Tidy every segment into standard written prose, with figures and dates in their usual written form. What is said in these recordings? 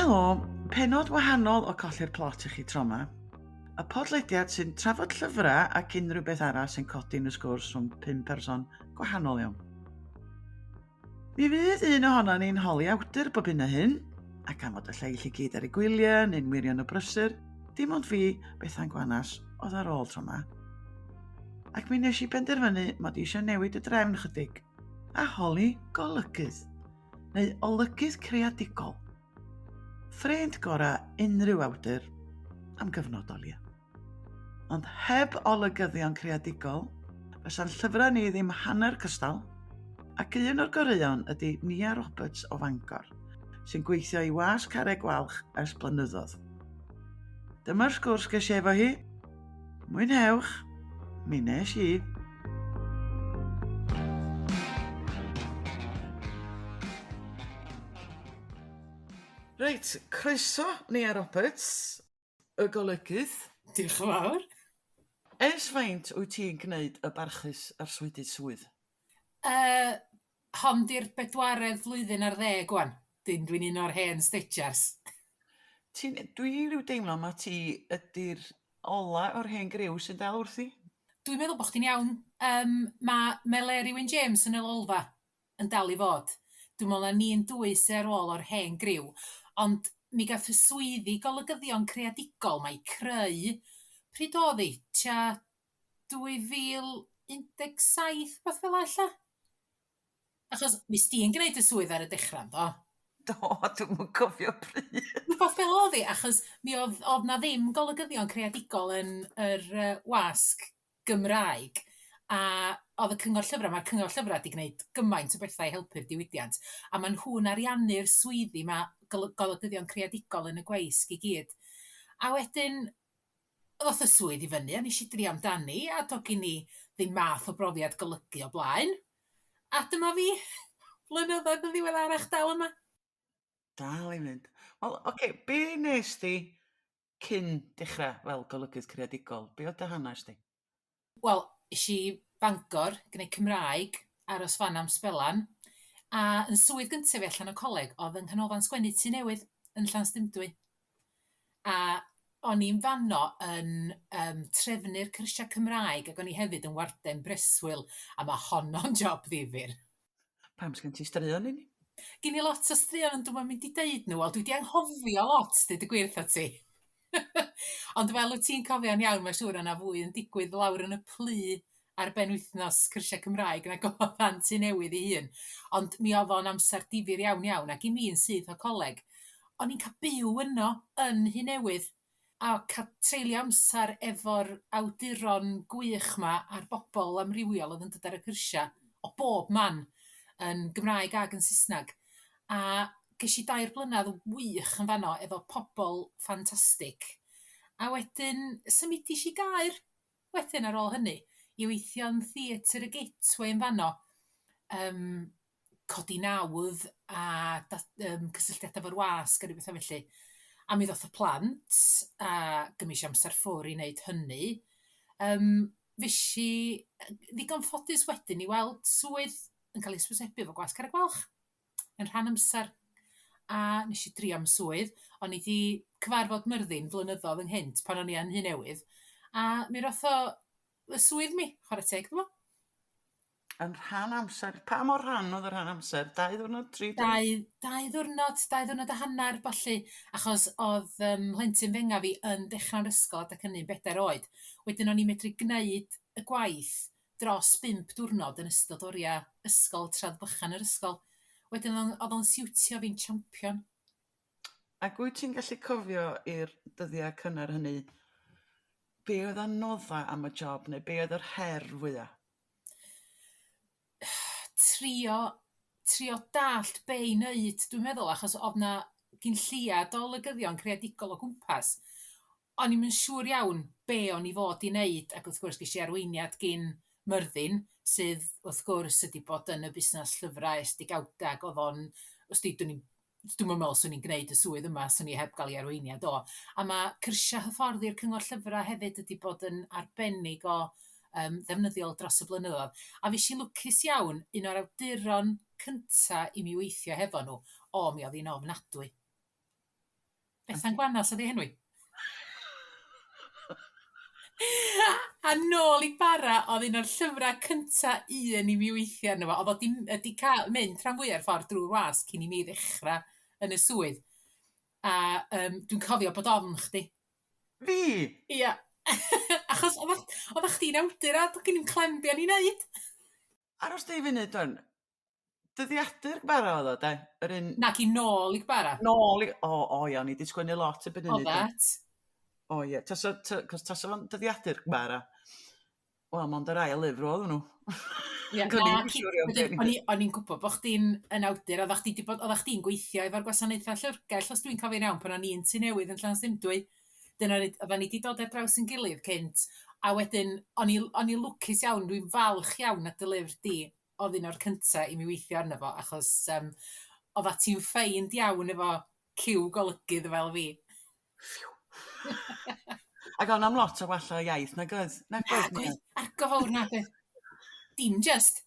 Helo, pennod wahanol o Colli'r Plot i chi tro 'ma. Y podlediad sy'n trafod llyfrau ac unrhyw beth arall sy'n codi yn y sgwrs rhwng pum person gwahanol iawn. Mi fydd un ohonon ni'n holi awdur bob hyn a hyn, ac am fod y lleill i gyd ar eu gwyliau neu'n wirion o brysur, dim ond fi, Bethan Gwanas, oedd ar ôl tro 'ma. Ac mi wnes i benderfynu mod i eisiau newid y drefn chydig, a holi golygydd, neu olygydd creadigol. Ffrind gorau unrhyw awdur, am gyfnod o leia. Ond heb olygyddion creadigol, fysa'n llyfrau ni ddim hanner cystal, ac un o'r goreuon ydy Nia Roberts o Fangor, sy'n gweithio i Wasg Carreg Gwalch ers blynyddoedd. Dyma'r sgwrs ges i efo hi. Mwynhewch! Mi nes i. Reit, croeso Nia Roberts. Y golygydd. Diolch yn fawr. Ers faint wyt ti'n gwneud y barchus arswydydd swydd? Yy, hon 'di'r bedwaredd flwyddyn ar ddeg 'wan. Dwi'n dwi'n un o'r hen stejars. Ti'n... Dwi ryw deimlo ma' ti ydi'r ola o'r hen griw sy'n dal wrthi. Dwi'n meddwl bo' chdi'n iawn. Yym, ma' Meleri Wyn James yn y Lolfa. yn dal i fod. Dwi'n meddwl na ni'n dwy sy ar ôl o'r hen griw, ond mi gath y swyddi golygyddion creadigol 'ma eu creu, pryd oedd hi, tua 2017, wbath fela ella? Achos fues di'n gneud y swydd ar y dechrau, yndo? Do, dwi'm yn cofio pryd. Rwbath fel oedd hi, achos mi oedd oedd 'na ddim golygyddion creadigol yn yr yy wasg Gymraeg, a oedd y Cyngor Llyfrau, mae'r Cyngor Llyfrau 'di gwneud gymaint o bethau i helpu'r diwydiant, a maen nhw'n ariannu'r swyddi 'ma, golygyddion creadigol yn y gweisg i gyd. A wedyn ddoth y swydd i fyny a wnes i drio amdani, a doedd gen i ddim math o brofiad golygu o blaen, a dyma fi, blynyddoedd yn ddiweddarach dal yma. Dal i fynd. Wel, ocê, be wnest ti Cyn dechrau fel golygydd creadigol, be oedd dy hanes di? Wel, es i Bangor, gwneud Cymraeg, aros fan'na am sbelan, a yn swydd gyntaf fi allan o coleg oedd yng Nghanolfan Sgwennu Tŷ Newydd yn Llanystumdwy. A o'n i'n fanno yn yym trefnu'r cyrsiau Cymraeg ac o'n i hefyd yn warden breswyl, a ma' honno'n job ddifyr. Pam, sgen ti straeon i ni? Gen i lot o straeon ond dwi'm yn mynd i deud nhw, wel dwi 'di anghofio lot deud y gwir wrtha ti. Ond fel wyt ti'n cofio'n iawn mae'n siŵr o' 'na fwy yn digwydd lawr yn y plu ar benwythnos cyrsiau Cymraeg nag oedd yn Tŷ Newydd ei hun. Ond mi oedd o'n amser difyr iawn iawn ac i mi yn syth o coleg, o'n i'n cael byw yno yn Nhŷ Newydd. A cael treulio amser efo'r awduron gwych 'ma a'r bobl amrywiol oedd yn dod ar y cyrsiau o bob man, yn Gymraeg ag yn Saesneg. A ges i dair blynedd wych yn fanno efo pobl ffantastig. A wedyn symudish i Gaer wedyn ar ôl hynny i weithio yn Theatr y Gateway yn fanno. Yym codi nawdd a dat- yym cysylltiada efo'r wasg a ryw betha felly. A mi ddoth y plant a gymes i amser ffwr' i neud hynny. Yym fush i yy ddigon ffodus wedyn i weld swydd yn ca'l ei hysbysebu efo Gwasg Carreg Gwalch yn rhan amser a nesh i drio am swydd. O'n i 'di cyfarfod Myrddin flynyddodd ynghynt pan o'n i yn Nhŷ Newydd a mi roth o y swydd mi, chwarae teg iddo fo. Yn rhan amser. Pa mor rhan oedd y rhan amser? Dau ddwrnod? Tri diwrnod? Dau, dau ddwrnod, dau ddwrnod a hanner ballu, achos oedd yym mhlentyn fenga fi yn dechrau'r ysgol adeg hynny'n bedair oed. Wedyn o'n i'n medru gneud y gwaith dros bump diwrnod yn ystod oriau ysgol tra oedd bychan yr ysgol. Wedyn oedd o'n oedd o'n siwtio fi'n champion. Ac wyt ti'n gallu cofio i'r dyddiau cynnar hynny, be oedd anodda am y job neu be oedd yr her fwya? Trio trio dallt be i neud dwi'n meddwl achos o'dd 'na gyn lleiad o olygyddion creadigol o gwmpas. O'n i'm yn siŵr iawn be o'n i fod i neud ac wrth gwrs ges i arweiniad gin Myrddin sydd wrth gwrs wedi bod yn y busnas llyfrau ers degawda ac o'dd o'n wsti dwn i'm Dwi'm yn meddwl 'swn i'n gneud y swydd yma 'swn i heb gael ei arweiniad o. A ma' cyrsiau hyfforddi'r Cyngor Llyfrau hefyd wedi bod yn arbennig o yym ddefnyddiol dros y blynyddoedd. A fues i'n lwcus iawn, un o'r awduron cynta i mi weithio hefo nhw, o mi oedd hi'n ofnadwy. Bethan Gwanas oedd ei henw hi. A nôl i bara oedd un o'r llyfrau cynta un i mi weithio arno fo. Oedd o 'di 'di cael mynd rhan fwya'r ffordd drwy'r wasg cyn i mi ddechrau yn y swydd. A dwi'n cofio bod ofn chdi. Fi? Ia. Achos oeddach chdi'n awdur a doedd gen i'm clem be o'n i'n neud. Aros di funud wan. Dyddiadur Gbara oedd o de? Yr un... Naci, nôl i Gbara. Nôl i... O, o ia, o'n i 'di sgwennu lot erbyn hynny. Oddat. O ie, tasa, cos tasa fo'n dyddiadur Gbara, wel, mond yr ail lyfr oedd hwnnw. Ia, na, wedyn o'n i'n gwybod bod chdi'n yn awdur, oeddach chdi 'di bod, oeddach chdi'n gweithio efo'r gwasanaethau llyfrgell, os dwi'n cofio'n iawn, pan o'n i'n Tŷ Newydd yn Llanystumdwy. Dyna oeddan ni 'di dod ar draws yn gilydd cynt, a wedyn o'n i o'n i lwcus iawn, dwi'n falch iawn na dy lyfr di oedd un o'r cynta i mi weithio arno fo, achos oeddat ti'n ffeind iawn efo cyw golygydd fel fi. Ac o'n am lot o walla iaith, nag oedd? Nag oedd? Nag oedd, argo fawr nag oedd. Dim just.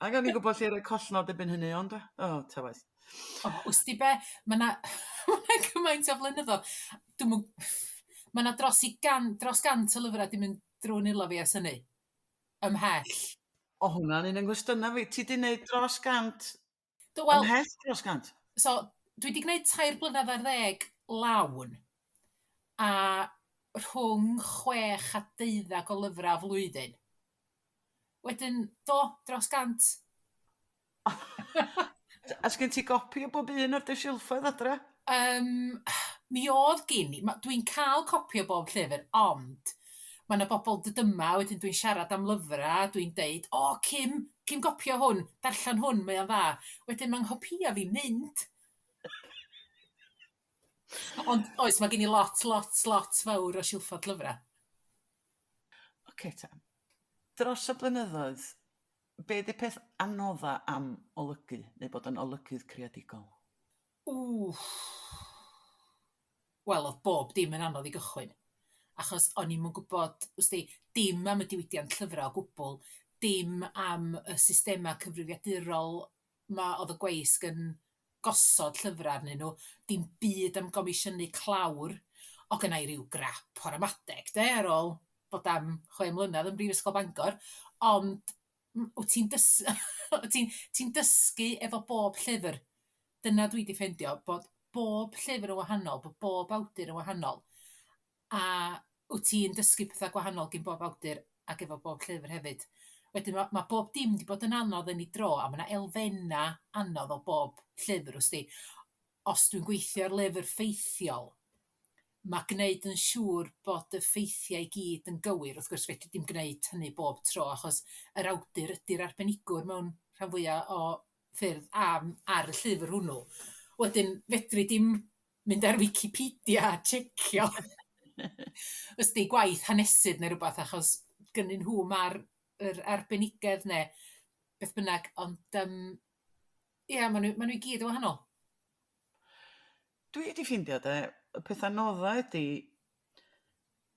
Ac o'n i'n gwybod lle roedd collnod erbyn hynny, ond, o, oh, ta waeth. O, wsti be, mae 'na ma' 'na gymaint o flynyddoedd. Dwi'm yn... Mae 'na dros i gan, dros 100 o lyfrau 'di mynd drwy nwylo fi ers hynny. Ymhell. O, hwnna'n un o'n gwestiynau fi. Ti 'di wneud dros 100? Do, wel... Ymhell dros 100? So, dwi 'di gwneud 13 blynedd lawn. A rhwng 6 a 12 o lyfrau flwyddyn. Wedyn, do, dros 100. A sgen ti gopi o bob un ar dy silffoedd adra? Mi oedd gin i. Dwi'n cael copi o bob llyfr, ond mae yna bobl dod yma, wedyn dwi'n siarad am lyfrau, dwi'n deud, o, Kim, Kim gopio hwn, darllen hwn, mae o'n dda. Wedyn mae'n nghopïa fi mynd. Ond oes, mae gen i lot, lot, lot fawr o silffoedd lyfrau. Ocê ta. Dros y blynyddoedd, be 'di peth anodda am olygu neu bod yn olygydd creadigol? Wff. Wel, oedd bob dim yn anodd i gychwyn. Achos o'n i'm yn gwybod, wsti, dim am y diwydiant llyfrau o gwbl, dim am y systemau cyfrifiadurol 'ma oedd y gweisg yn gosod llyfrau arnyn nhw, dim byd am gomisiynu clawr. O' gynna i ryw grap o ramadeg de ar ôl bod am 6 mlynedd yn Brifysgol Bangor, ond wyt ti'n dys ti'n ti'n dysgu efo bob llyfr. Dyna dwi 'di ffeindio, bod bob llyfr yn wahanol, bod bob awdur yn wahanol, a wyt ti'n dysgu pethau gwahanol gin bob awdur ac efo bob llyfr hefyd. Wedyn ma' ma' bob dim 'di bod yn anodd yn ei dro, a ma' 'na elfennau anodd o bob llyfr, wsti. Os dwi'n gweithio ar lyfr ffeithiol, ma' gneud yn siŵr bod y ffeithiau i gyd yn gywir, wrth gwrs fedri di'm gneud hynny bob tro achos yr awdur ydy'r arbenigwr mewn rhan fwya o ffyrdd am ar y llyfr hwnnw. Wedyn fedri di'm mynd ar Wicipedia a tsecio wsti gwaith hanesydd neu rywbeth achos gynnyn nhw ma'r yr arbenigedd neu beth bynnag, ond ia ma' nhw ma' nhw i gyd yn wahanol. Dwi 'di ffeindio de, y peth anodda ydi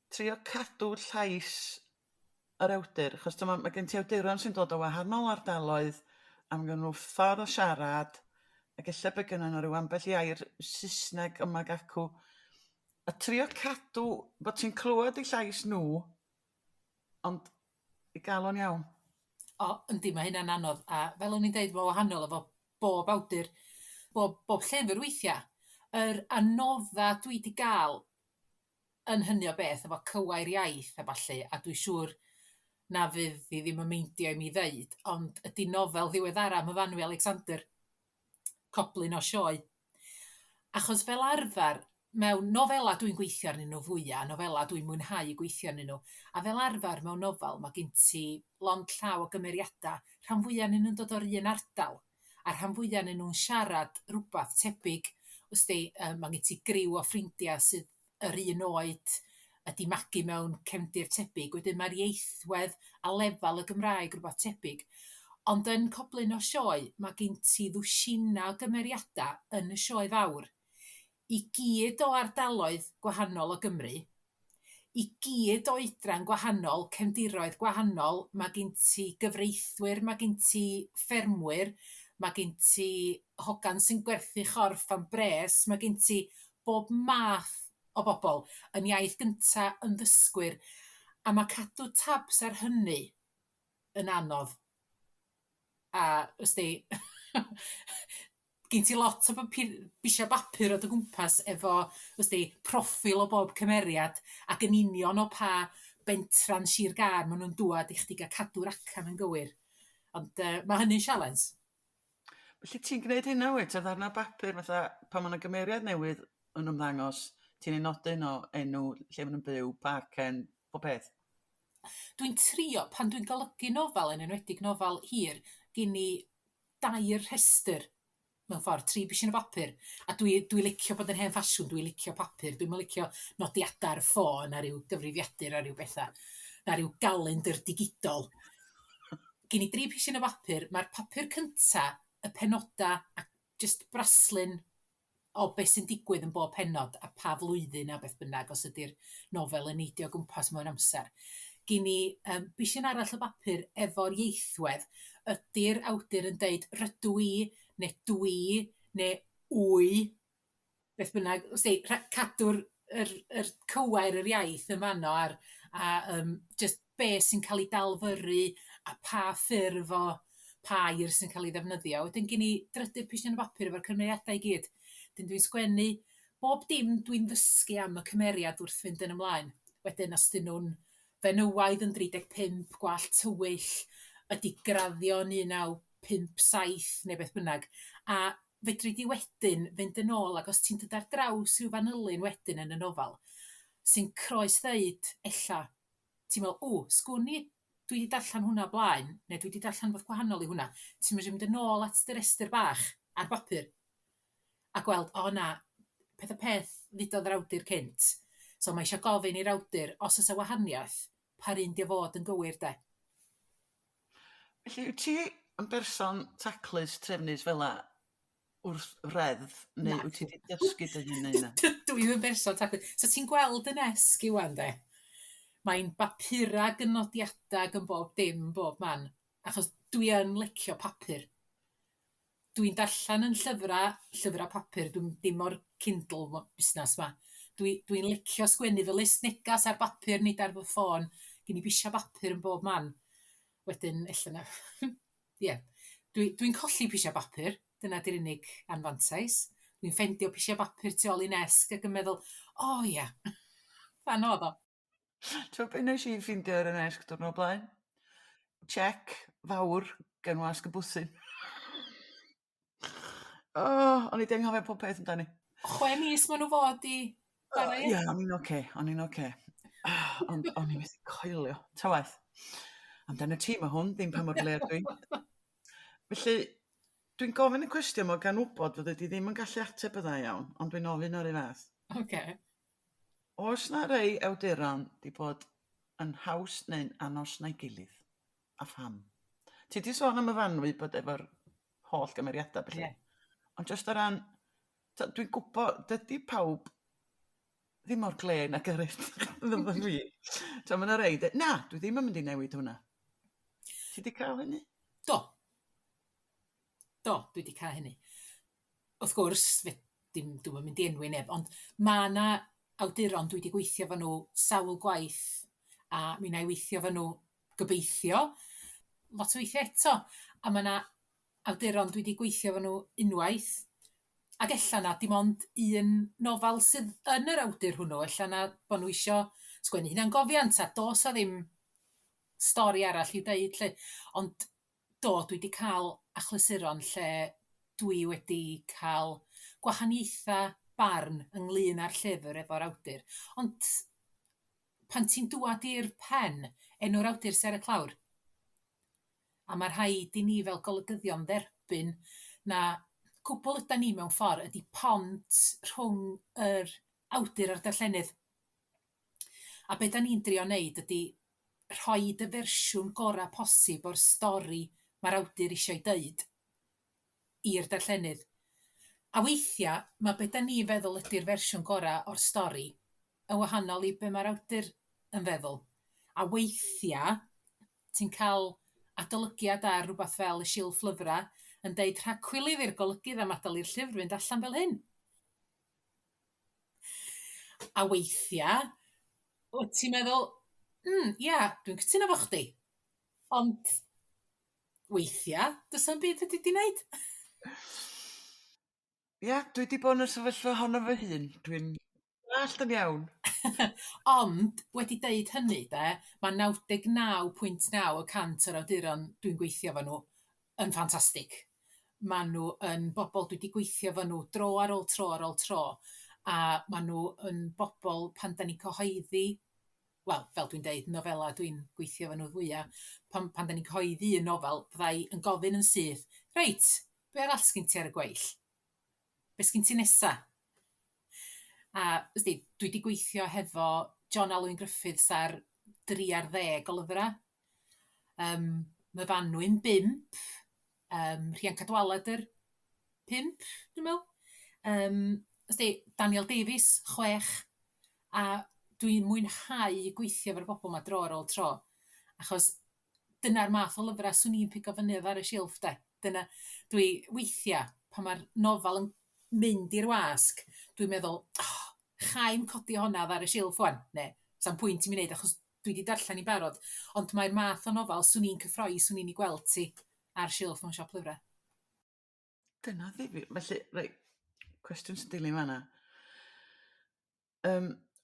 trio cadw llais yr awdur, achos dyma ma' gen ti awduron sy'n dod o wahanol ardaloedd a ma' gynnon nhw ffordd o siarad ac ella bod gynnon nhw ryw ambell i air Saesneg yma ac acw, a trio cadw bod ti'n clywed eu llais nhw ond i gael o'n iawn. O, yndi, mae hynna'n anodd, a fel o'n i'n deud, mae'n wahanol efo bob awdur, bob llyfr weithiau. Yr anodda dwi 'di gael yn hynny o beth efo cywair iaith a ballu, a dwi siŵr na fydd hi ddim yn meindio i mi ddeud, ond ydy nofel ddiweddara Myfanwy Alexander, Coblyn o Sioe. Achos fel arfer, mewn nofela dwi'n gweithio arnyn nhw fwya, nofela dwi'n mwynhau gweithio arnyn nhw, a fel arfer mewn nofel mae gen ti lond llaw o gymeriadau, rhan fwya ohonyn nhw'n dod o'r un ardal, a rhan fwya ohonyn nhw'n siarad rywbeth tebyg. Wsti, mae gen ti griw o ffrindiau sydd yr un oed, ydi magu mewn cefndir tebyg, wedyn mae'r ieithwedd a lefel y Gymraeg rywbeth tebyg. Ond yn Coblyn o Sioe, mae gen ti ddwsinau o gymeriadau yn y sioe fawr, i gyd o ardaloedd gwahanol o Gymru, i gyd o oedran gwahanol, cefndiroedd gwahanol, mae gen ti gyfreithwyr, mae gen ti ffermwyr, Mae gen ti hogan sy'n gwerthu chorff am bres, mae gen ti bob math o bobl yn iaith gynta, yn ddysgwyr, a mae cadw tabs ar hynny yn anodd. A wsti, gen ti lot o bapur, bisia bapur o dy gwmpas efo, wsti, proffil o bob cymeriad ac yn union o pa bentra'n Sir Gâr maen nhw'n dŵad i chdi gael cadw'r acan yn gywir. Ond mae hynny'n sialens. Felly ti'n gwneud hynna wyt, ar ddarna bapur fatha pan ma' 'na gymeriad newydd yn ymddangos, ti'n ei nodyn o enw, lle maen nhw'n byw, pa acen, pob peth? Dwi'n trio, pan dwi'n golygu nofel, yn enwedig nofel hir, gin i dair rhestr mewn ffordd, tri pishyn o bapur. A dwi licio bod yn hen ffasiwn, dwi licio papur, dwi'm yn licio nodiadau ar ffôn a ryw gyfrifiadur a ryw bethau, na ryw galendr digidol. Gin i dri pishyn o bapur, mae'r papur cynta, y penoda a jyst braslun o beth sy'n digwydd yn bob pennod a pa flwyddyn a beth bynnag os ydy'r nofel yn neidio o gwmpas mewn amser. Gin i bishyn arall o bapur efo'r ieithwedd, ydy'r awdur yn deud rydw i neu dwi neu wy, beth bynnag, wsti, cadw'r yr cywair yr iaith yn fanno ar, a jyst be sy'n cael ei dalfyrru a pa ffurf o pa air sy'n cael ei ddefnyddio. Wedyn gin i drydydd pishyn o bapur efo'r cymeriadau i gyd. Wedyn dwi'n sgwennu bob dim dwi'n ddysgu am y cymeriad wrth fynd yn ymlaen. Wedyn os 'dyn nhw'n fenywaidd yn 35, gwallt tywyll, ydi graddio yn 1957 neu beth bynnag. A fedri di wedyn fynd yn ôl ac os ti'n dod ar draws rhyw fanylun wedyn yn y nofel sy'n croes ddeud ella, ti'n meddwl, ww, sgwn i, dwi 'di darllen hwnna o blaen, neu dwi 'di darllen rhywbeth gwahanol i hwnna. Ti'n medru mynd yn ôl at dy restr bach ar bapur a gweld, o na, peth a peth ddudodd yr awdur cynt. So mae eisiau gofyn i'r awdur, os oes 'na wahaniaeth, pa'r un 'di o fod yn gywir de? Felly wyt ti yn berson taclus, trefnus fel 'a wrth reddf, neu Na. wyt ti 'di dysgu dy hun neud 'na? Dwi ddim yn berson taclus. So ti'n gweld y nesg rŵan de? Mae'n bapurag yn nodiadag yn bob dim yn bob man, achos dwi yn licio papur. Dwi'n darllen yn llyfrau, llyfrau papur, dwi'n dim o'r Kindle busnes 'ma. Dwi'n licio sgwennu fy list negas ar bapur nid ar fy ffôn. Gen i bisia bapur yn bob man. Wedyn ella na... Ie. Dwi'n colli pisia bapur, dyna 'di'r unig anfantais. Dwi'n ffeindio pisia bapur tu ôl i nesg ac yn meddwl, o ia, fan oedd o. Ti'n be nes i ffeindio ar y nesg diwrnod blaen? Check fawr gan wasg y bwthyn. O, o'n i 'di anghofio pob peth amdani. 6 mis maen nhw fod i bara, Ie, o'n i'n oce, o'n i'n oce. Ond o'n i methu coelio. Ta waeth. Amdano ti mae hwn, ddim pa mor flêr dwi. Felly, dwi'n gofyn y cwestiwn yma gan wybod fod di ddim yn gallu ateb y dda iawn, ond dwi'n ofyn o'r un fath. Oce. Oes na rei awduron 'di bod yn haws neu'n anos na'i gilydd? A pham? Ti 'di sôn am y Myfanwy bod efo'r holl gymeriadau felly. Ie. Ond jyst o ran, dwi'n gwybod, dydy pawb ddim mor glên ag eraill fel fi. So ma' 'na rei deud, na, dwi ddim yn mynd i newid hwnna. Ti 'di cael hynny? Do. Do, dwi 'di cael hynny. Wrth gwrs, dim, dwi'm yn mynd i enwi neb, ond ma' 'na awduron dwi 'di gweithio efo nhw sawl gwaith, a mi wna i weithio efo nhw gobeithio lot o weithiau eto. A ma' 'na awduron dwi 'di gweithio efo nhw unwaith, ac ella na dim ond un nofel sydd yn yr awdur hwnnw, ella na bo' nhw isio sgwennu hunangofiant a do's 'na ddim stori arall i'w deud 'lly. Ond do, dwi 'di cael achlysuron lle dwi wedi cael gwahaniaethau barn ynglyn â'r llyfr efo'r awdur. Ond pan ti'n dŵad i'r pen, enw'r awdur sy ar y clawr. A ma' rhaid i ni fel golygyddion dderbyn na cwbl ydan ni mewn ffordd ydy pont rhwng yr awdur a'r darllenydd. A be da ni'n drio wneud ydy rhoid y fersiwn gorau posib o'r stori mae'r awdur eisiau deud i'r darllenydd. A weithiau mae be da ni'n feddwl ydy'r fersiwn gorau o'r stori yn wahanol i be mae'r awdur yn feddwl. A weithiau ti'n cael adolygiad ar rywbeth fel y silff lyfrau yn deud rhagchwilydd i'r golygydd am adael i'r llyfr fynd allan fel hyn. A weithiau, wyt ti'n meddwl, ia, dwi'n cytuno efo chdi. Ond weithiau, does na'm byd fedri di wneud. Ia, dwi 'di bod yn y sefyllfa honno fy hun. Dwi'n dallt yn iawn. Ond, wedi deud hynny de, mae 99.9% o'r awduron dwi'n gweithio efo nhw yn ffantastig. Maen nhw yn bobl dwi 'di gweithio efo nhw dro ar ôl tro ar ôl tro, a maen nhw yn bobl pan da ni'n cyhoeddi, wel, fel dwi'n deud, nofela dwi'n gweithio efo nhw fwya, pan da ni'n cyhoeddi un nofel, fydda i yn gofyn yn syth, "Reit, be arall sgin ti ar y gweill? Be sgin ti nesa?" A wsti, dwi 'di gweithio hefo John Alwyn Griffiths ar 13 o lyfrau. Myfanwy'n 5, Rhian Cadwaladr 5, dwi'n meddwl. Wsti, Daniel Davies 6. A dwi'n mwynhau gweithio efo'r bobl 'ma dro ar ôl tro, achos dyna'r math o lyfrau 'swn i'n pigo fyny oddi ar y silff de. Dyna, dwi weithiau, pan mae'r nofel yn mynd i'r wasg, dwi'n meddwl, "Oh, cha i'm codi honna oddi ar y silff 'wan", neu "Sa'm pwynt i mi wneud achos dwi 'di darllen hi'n barod". Ond mae'r math o nofel 'swn i'n cyffroi 'swn i'n ei gweld hi ar silff mewn siop lyfrau. Dyna ddifyr. Felly, reit, cwestiwn sy'n dilyn fan'na.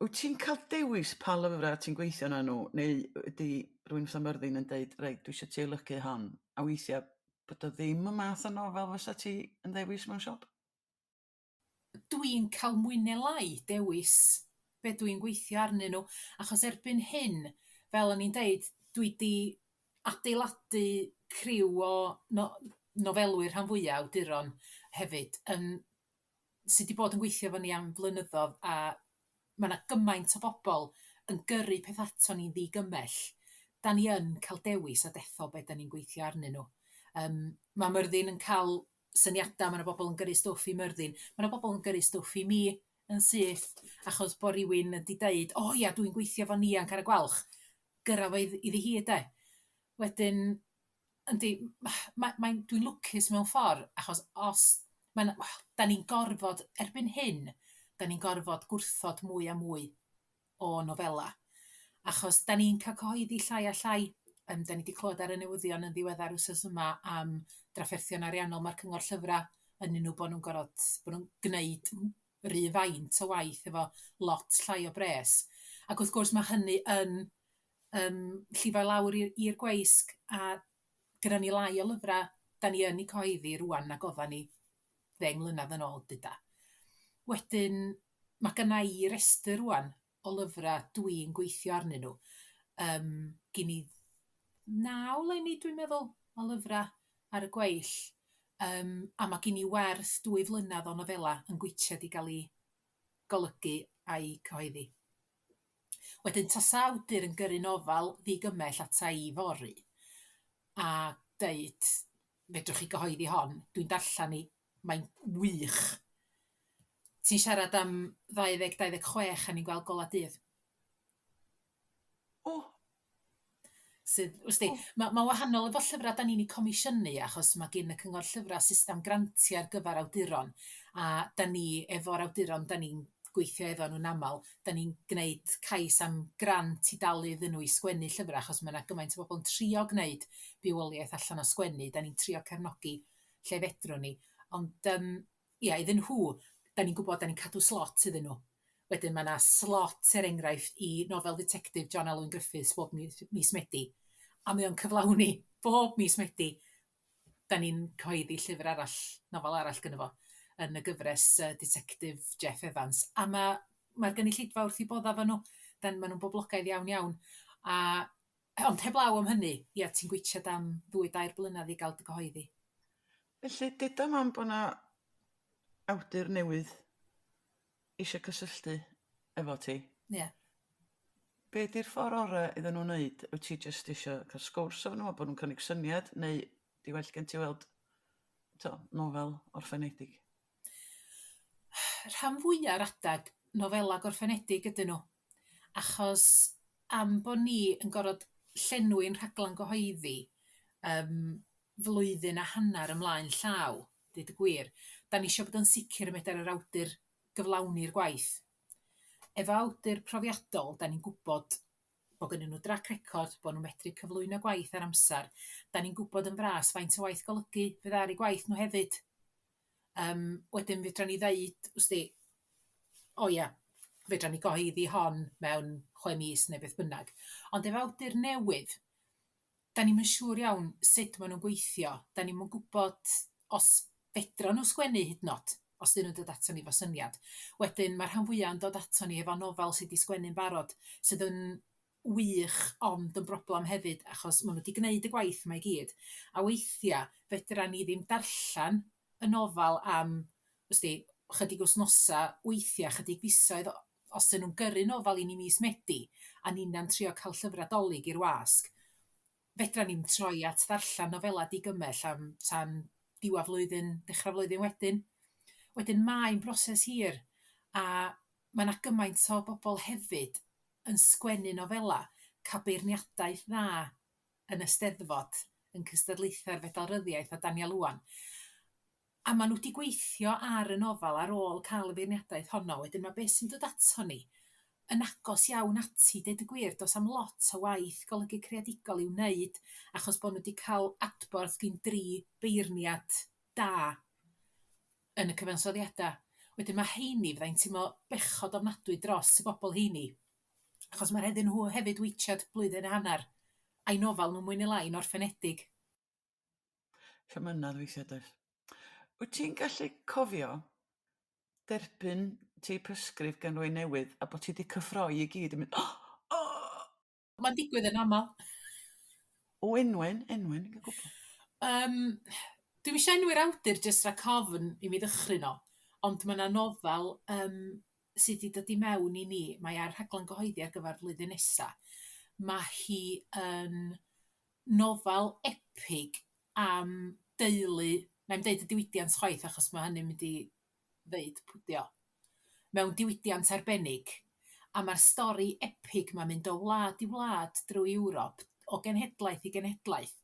Wyt ti'n cael dewis pa lyfrau ti'n gweithio arnyn nhw, neu ydy rhywun fatha Myrddin yn deud, "Reit, dwi eisiau ti olygu hon", a weithiau bod o ddim y math o nofel fysa ti yn ddewis mewn siop? Dwi'n cael mwy neu lai dewis be dwi'n gweithio arnyn nhw, achos erbyn hyn, fel o'n i'n deud, dwi 'di adeiladu criw o nofelwyr rhan fwya, awduron hefyd, yn sy 'di bod yn gweithio efo ni am flynyddoedd, a ma' 'na gymaint o bobl yn gyrru peth aton ni'n ddigymell. Da ni yn cael dewis a dethol be da ni'n gweithio arnyn nhw. Ma' Myrddin yn cael syniadau, ma' 'na bobl yn gyrru stwff i Myrddin, ma' 'na bobl yn gyrru stwff i mi yn syth, achos bo' rywun wedi deud, "O ia, dwi'n gweithio efo Nia yn Carreg Gwalch, gyrra fo iddi hi de." Wedyn, yndi, dwi'n lwcus mewn ffordd, achos os ma'n, wel, da ni'n gorfod, erbyn hyn, da ni'n gorfod gwrthod mwy a mwy o nofela, achos da ni'n cael cyhoeddi llai a llai. Da ni 'di clywed ar y newyddion yn ddiweddar wythnos yma am drafferthion ariannol mae'r Cyngor Llyfrau yn nhw, bod nhw'n gorfod, bod nhw'n gwneud yr un faint o waith efo lot llai o bres. Ac wrth gwrs mae hynny yn llifo i lawr i'r gweisg, a gyda ni lai o lyfrau da ni yn eu cyhoeddi rŵan nag oeddan ni 10 mlynedd yn ôl, deuda. Wedyn, mae gynna i restr rŵan o lyfrau dwi'n gweithio arnyn nhw. Gin i 9 leni, dwi'n meddwl, o lyfrau ar y gweill. A mae gin i werth 2 flynedd o nofela yn gwitsiad i gael ei golygu a'i cyhoeddi. Wedyn, tasa awdur yn gyrru nofel ddigymell ata i fory a deud, "Fedrwch chi gyhoeddi hon, dwi'n darllen hi, mae'n wych." Ti'n siarad am 2026 a ni'n gweld golau dydd. O! Sydd, wsti, ma' wahanol efo llyfrau da ni'n eu comisiynu, achos mae gen y Cyngor Llyfrau system grantiau ar gyfer awduron, a da ni efo'r awduron da ni'n gweithio efo nhw'n aml, da ni'n gwneud cais am grant i dalu iddyn nhw i sgwennu llyfrau, achos mae 'na gymaint o bobl yn trio gwneud bywoliaeth allan o sgwennu, da ni'n trio cefnogi lle fedrwn ni. Ond ia, iddyn nhw, da ni'n gwybod da ni'n cadw slot iddyn nhw. Wedyn mae 'na slot, er enghraifft, i nofel dditectif John Alwyn Griffiths bob mis Medi, a mae o'n cyflawni bob mis Medi. Da ni'n cyhoeddi llyfr arall, nofel arall gynno fo yn y gyfres Detective Jeff Evans, a mae'r gynulleidfa wrth eu bodda efo nhw. Maen nhw'n boblogaidd iawn iawn. Ond heblaw am hynny, ia, ti'n gwitsiad am 2-3 blynedd i gael dy gyhoeddi. Felly, deuda mam bod 'na awdur newydd eisiau cysylltu efo ti. Ie. Be 'di'r ffordd orau iddyn nhw wneud? Wyt ti jyst eisiau cael sgwrs efo nhw a bod nhw'n cynnig syniad, neu 'di well gen ti weld nofel orffenedig? Rhan fwya'r adeg nofela gorffenedig ydyn nhw, achos am bo' ni yn gorfod llenwi'n rhaglen gyhoeddi, flwyddyn a hanner ymlaen llaw, deud y gwir. Da ni isio bod yn sicr y medar yr awdur gyflawni'r gwaith. Efo awdur profiadol, da ni'n gwybod bod gennyn nhw drac record, bod nhw'n medru cyflwyno gwaith ar amser. Da ni'n gwybod yn fras faint o waith golygu fydd ar eu gwaith nhw hefyd. Wedyn fedra ni ddeud, wsti, o ia, fedra ni gyhoeddi hon mewn 6 mis neu beth bynnag. Ond efo awdur newydd, da ni'm yn siŵr iawn sut maen nhw'n gweithio. Da ni'm yn gwybod os fedran nhw sgwennu hyd yn oed, os 'dyn nhw'n dod ato ni efo syniad. Wedyn mae'r rhan fwyaf yn dod ato ni efo nofel sydd 'di sgwennu'n barod, sydd yn wych ond yn broblem hefyd achos maen nhw 'di gwneud y gwaith yma i gyd. A weithiau fedra ni ddim darllen y nofel am, wsti, chydig wythnosau, weithiau chydig fisoedd os 'dyn nhw'n gyrru nofel i ni mis Medi a ninna'n trio cael llyfrau Dolig i'r wasg, fedra ni'm troi at ddarllen nofela digymell am tan diwedd flwyddyn, dechrau flwyddyn wedyn. Wedyn mae'n broses hir a mae 'na gymaint o bobl hefyd yn sgwennu nofela, cael beirniadaeth dda yn y Steddfod, yn cystadlaethau'r Fedal Ryddiaith a Daniel Owen. A maen nhw 'di gweithio ar y nofel ar ôl cael y feirniadaeth honno. Wedyn mae beth sy'n dod ato ni yn agos iawn ati, deud y gwir. Does 'am lot o waith golygu creadigol i'w wneud achos bod nhw wedi cael adborth gin dri beirniad da yn y cyfansoddiadau. Wedyn mae heini, fyddai'n teimlo bechod ofnadwy dros y bobl heini, achos mae rhaid iddyn nhw hefyd weitiad blwyddyn a hanner a'i nofel nhw mwy neu lai'n orffenedig. Llymynedd weithiau, does? Wyt ti'n gallu cofio derbyn teipysgrif gan rywun newydd a bod ti 'di cyffroi i gyd yn mynd "Oh!" Oh! Mae'n digwydd yn aml. O enwen, enwen, yn gwybod. Dwi'm isio enwi'r awdur jyst rhag ofn i mi ddychryn o, ond mae 'na nofel sydd 'di dod i mewn i ni, mae ar rhaglen gyhoeddi ar gyfer flwyddyn nesa. Mae hi yn nofel epig am deulu, wna i'm deud y diwydiant chwaith achos mae hynny'n mynd i ddeud pwy 'di o, mewn diwydiant arbennig. A mae'r stori epig 'ma'n mynd o wlad i wlad drwy Ewrop, o genhedlaeth i genhedlaeth.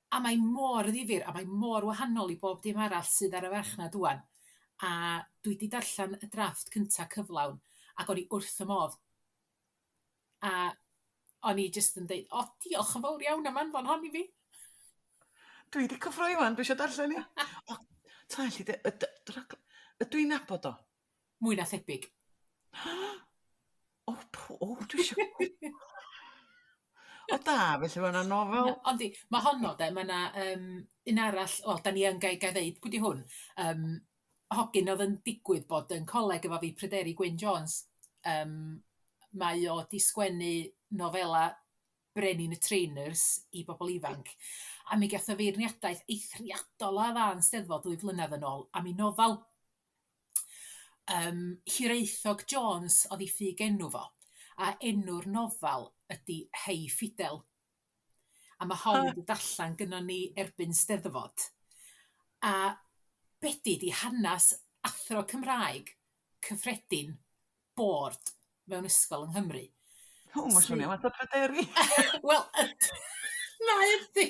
A mae mor ddifyr a mae mor wahanol i bob dim arall sydd ar y farchnad ŵan. A dwi 'di darllen y drafft cynta cyflawn ac o'n i wrth fy modd. A o'n i jyst yn deud, "O, diolch yn fawr iawn am anfon hon i fi." Dwi 'di cyffroi ŵan, dwi isio darllen hi. O, ta alli di, ydw i'n nabod o? Mwy na thebyg. O, o, dwi isio. O da, felly mae yna nofel. Ond di, mae honno de, mae yna un arall, wel, da ni yn gael ddeud pwy di hwn. Hogyn oedd yn digwydd bod yn coleg efo fi, Pryderi Gwyn Jones. Mae o 'di sgwennu nofela Brenin y Trainers i bobl ifanc. A mi gath o feirniadaeth eithriadol o dda yn Steddfod 2 flynedd yn ôl am ei nofel. Hiraethog Jones oedd ei ffug enw fo, a enw'r nofel ydy Hei Ffidel. A mae hon wedi dod allan gynnon ni erbyn Steddfod. A be 'di 'di hanes athro Cymraeg cyffredin bored mewn ysgol yng Nghymru. O, mae'n swnio fatha Pryderi. Wel, mae yndi.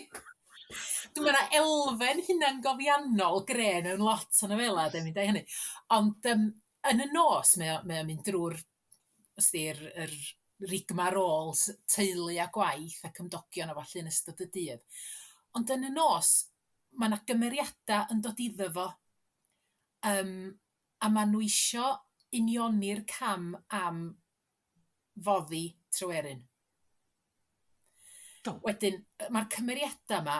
Dwi'n meddwl elfen hunangofiannol gre mewn lot o nofela, de, mi deu hynny. Ond yn y nos, mae o'n mynd drwy'r, ysti'r, yr rigmarole teulu a gwaith a cymdogion a ballu yn ystod y dydd. Ond yn y nos, mae 'na gymeriadau yn dod iddo fo. A maen nhw isio unioni'r cam am foddi Tryweryn. Wedyn, mae'r cymeriadau yma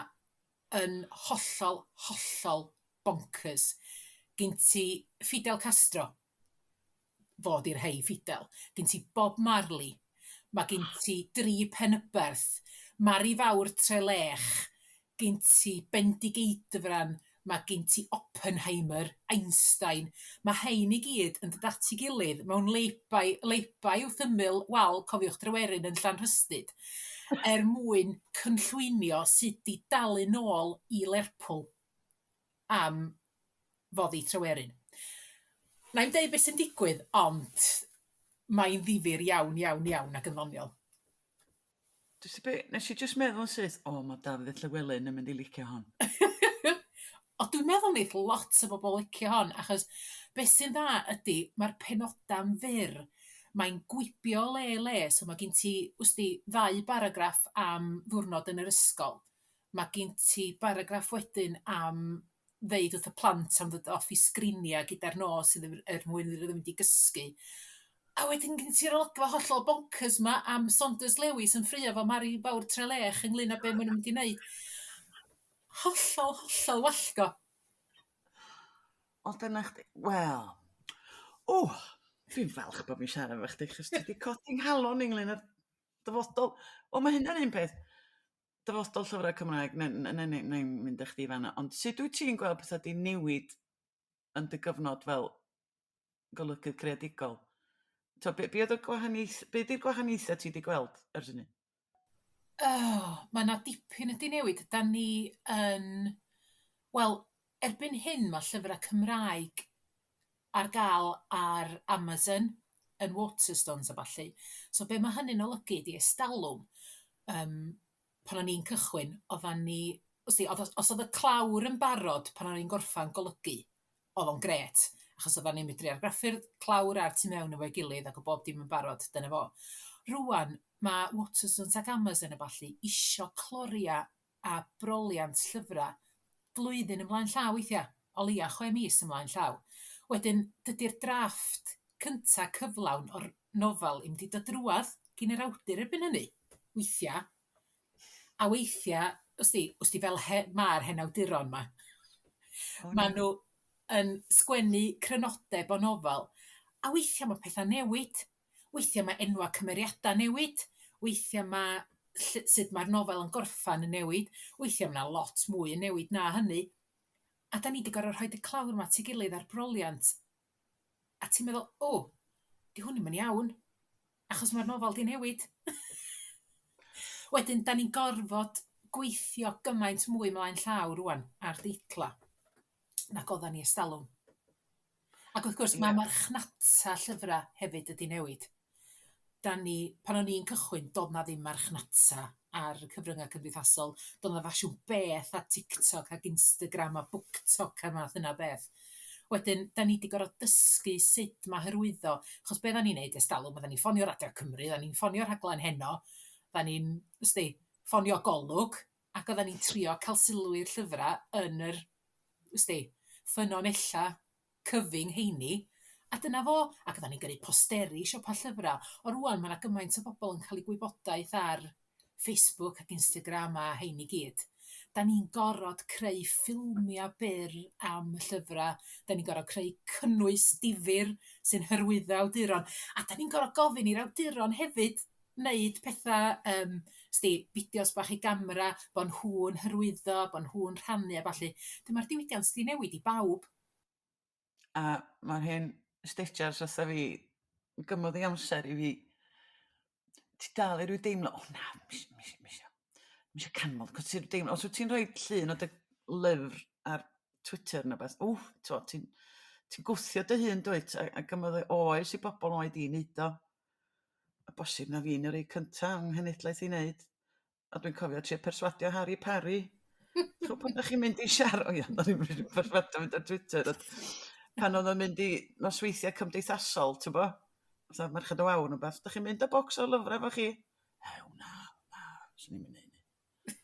yn hollol, hollol bonkers. Gen ti Fidel Castro, fo 'di'r Hei Ffidel. Gen ti Bob Marley, mae gen ti Dri Penyberth, Mari Fawr Trelech, gen ti Bendigeidfran, mae gen ti Oppenheimer, Einstein. Mae hein i gyd yn dod at ei gilydd mewn lay-by wrth ymyl wal, cofiwch, Dryweryn yn Llanrhystud, er mwyn cynllwynio sut i dalu nôl i Lerpwl am foddi Tryweryn. Na i'm deud beth sy'n digwydd, ond mae'n ddifyr iawn, iawn, iawn ac yn ddoniol. Dwi'n be, nes i jyst meddwl yn syth, o, mae Dafydd Llywelyn yn mynd i licio hon. O, dwi'n meddwl neith lot o bobl licio hon, achos beth sy'n dda ydy, mae'r penodau'n fyr, mae'n gwibio o le i le, so mae gen ti, wsti, ddau baragraff am ddiwrnod yn yr ysgol. Mae gen ti baragraff wedyn am ddeud wrth y plant am ddod off i sgrinia gyda'r nos iddyn er mwyn iddyn nhw mynd i gysgu. A wedyn gen ti'r olygfa hollol bonkers 'ma am Saunders Lewis yn ffraeo efo Mari Fawr Trelech ynglyn â be maen nhw'n mynd i wneud. Hollol, hollol wallgo. O, dyna chdi... Wel, o, dwi'n falch bod fi'n siarad efo chdi, chos ti 'di codi 'nghalon i ynglyn â'r dyfodol. Wel, mae hynna'n un peth. Dyfodol llyfrau Cymraeg, neu neu neu neu mynd â chdi i fan'na, ond sut wyt ti'n gweld pethau 'di newid yn dy gyfnod fel golygydd creadigol? Tibod, be be oedd y gwahaniaeth... Be 'di'r gwahaniaethau ti 'di gweld ers hynny? Oh, mae 'na dipyn wedi newid. Da ni yn... Wel, erbyn hyn mae llyfrau Cymraeg ar gael ar Amazon, yn Waterstones a ballu. So be mae hynny'n olygu ydi estalwm, pan o'n i'n cychwyn, oeddan ni... Wsti, oedd os oedd y clawr yn barod pan o'n i'n gorffan golygu, oedd o'n grêt, achos oeddan ni'n medru argraffu'r clawr a'r tu mewn efo'i gilydd ac oedd bob dim yn barod, dyna fo. Rŵan, mae Waterstones ac Amazon a ballu isio cloria a broliant llyfrau blwyddyn ymlaen llaw weithiau, o leia 6 mis ymlaen llaw. Wedyn, dydy'r drafft cynta cyflawn o'r nofel ddim 'di dod drwadd gin yr awdur erbyn hynny, weithiau. A weithiau, wsti, wsti fel he- ma'r hen awduron 'ma, maen nhw yn sgwennu crynodeb o nofel, a weithiau mae pethau'n newid. Weithiau mae enwau cymeriadau newid, weithiau mae sut mae'r nofel yn gorffen yn newid, weithiau mae 'na lot mwy yn newid na hynny. A da ni 'di gorfod rhoid y clawr 'ma at ei gilydd a'r broliant, a ti'n meddwl, o, 'di hwn ddim yn iawn, achos mae'r nofel 'di newid. Wedyn, da ni'n gorfod gweithio gymaint mwy mlaen llaw rŵan ar deitla nag oeddan ni estalwm. Ac wrth gwrs, mae marchnata llyfrau hefyd wedi newid. Da ni, pan o'n i'n cychwyn, doedd 'na ddim marchnata ar y cyfryngau cymdeithasol. Doedd 'na ffasiwn beth â TikTok ac Instagram a BookTok a'r math yna o beth. Wedyn, da ni 'di gorfod dysgu sut mae hyrwyddo. Achos be oeddan ni'n neud ers talwm, oeddan ni'n ffonio Radio Cymru, oeddan ni'n ffonio rhaglen Heno, oeddan ni'n, wsti, ffonio Golwg, ac oeddan ni'n trio cael sylw i'r llyfrau yn yr, wsti, ffynonellau cyfyng 'heini, a dyna fo. Ac oeddan ni'n gyrru posteri i siopa llyfrau. Ond rŵan ma' 'na gymaint o bobl yn cael eu gwybodaeth ar Facebook ac Instagram a 'hein i gyd. Da ni'n gorfod creu ffilmiau byr am y llyfrau, da ni'n gorfod creu cynnwys difyr sy'n hyrwyddo awduron, a da ni'n gorfod gofyn i'r awduron hefyd wneud pethau, sdi, fideos bach i gamera, bo' nhw'n hyrwyddo, bo' nhw'n rhannu a ballu. Dyma'r diwydiant 'di newid i bawb. A mae'r hen stejars fatha fi, gymrodd ei amser i fi, ti dal i ryw deimlo, o na, mi isio canmol, cos ti'n deimlo, os wyt ti'n rhoi llun o dy lyfr ar Twitter neu beth, wff, t'mo, ti'n ti gwthio dy hun dwyt, a gymrodd e oes i bobl oed i wneud o. A bosib na fi'n yr un cynta yng nghenedlaeth i wneud. A dwi'n cofio trio perswadio Harry Parry. Ch'mo' pan 'dach chi'n mynd i siarad, o ia, o'n i'n mynd i perswadio mynd ar Twitter, ond pan oedd o'n mynd i nosweithiau cymdeithasol, ti'n bo', fatha Merched y Wawr neu beth, 'dach chi'n mynd â bocs o lyfrau efo chi? Ew, na, na, swn i'm yn neud 'ny.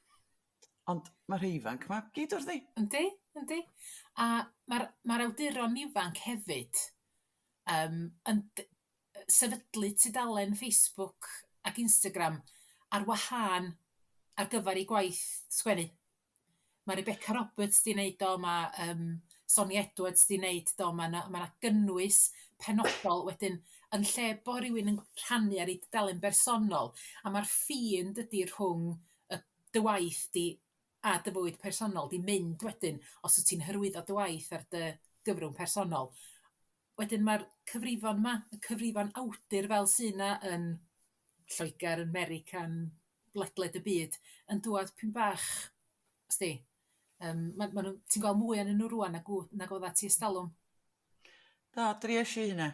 Ond mae'r rhei ifanc 'ma gyd wrthi. Yndi, yndi. A mae'r mae'r awduron ifanc hefyd yn sefydlu tudalen Facebook ac Instagram ar wahân ar gyfer eu gwaith sgwennu. Mae Rebecca Roberts 'di wneud o, mae Sonia Edwards 'di wneud do, mae 'na ma' 'na gynnwys penodol wedyn yn lle bo' rywun yn rhannu ar ei dudalen bersonol, a ma'r ffin dydi rhwng y dy waith di a dy fywyd personol 'di mynd wedyn os wyt ti'n hyrwyddo dy waith ar dy gyfrwng personol. Wedyn mae'r cyfrifon 'ma, y cyfrifon awdur fel sy 'na yn Lloegr, yn 'Merica, yn ledled y byd, yn dŵad pyn bach, wsti, ma' nhw, ti'n gweld mwy ohonyn nhw rŵan nag nag oeddat ti ers talwm. Do, dries i hynna.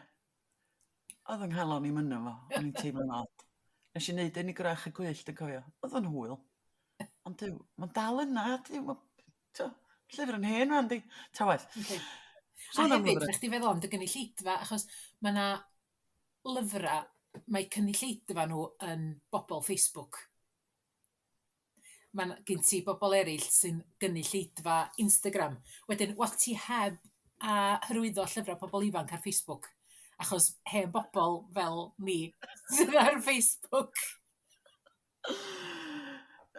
Oedd yng nghalon i'm yno fo. O'n i'n teimlo'n od. Nes i neud un i Gwrach y Gwyllt yn cofio. Oedd o'n hwyl. Ond Duw, mae'n dal yna. Duw, ma' t'o' llyfr yn hen wan 'di. Ta waeth. Yndi. A Sôn am hefyd, lyfrau. rhaid chdi feddwl am dy gynulleidfa, achos mae 'na lyfrau, mae cynulleidfa nhw yn bobl Facebook. Mae gen ti bobl eraill sy'n gynulleidfa Instagram. Wedyn, wel ti heb a hyrwyddo llyfrau pobl ifanc ar Facebook, achos hen bobl fel ni sydd ar Facebook.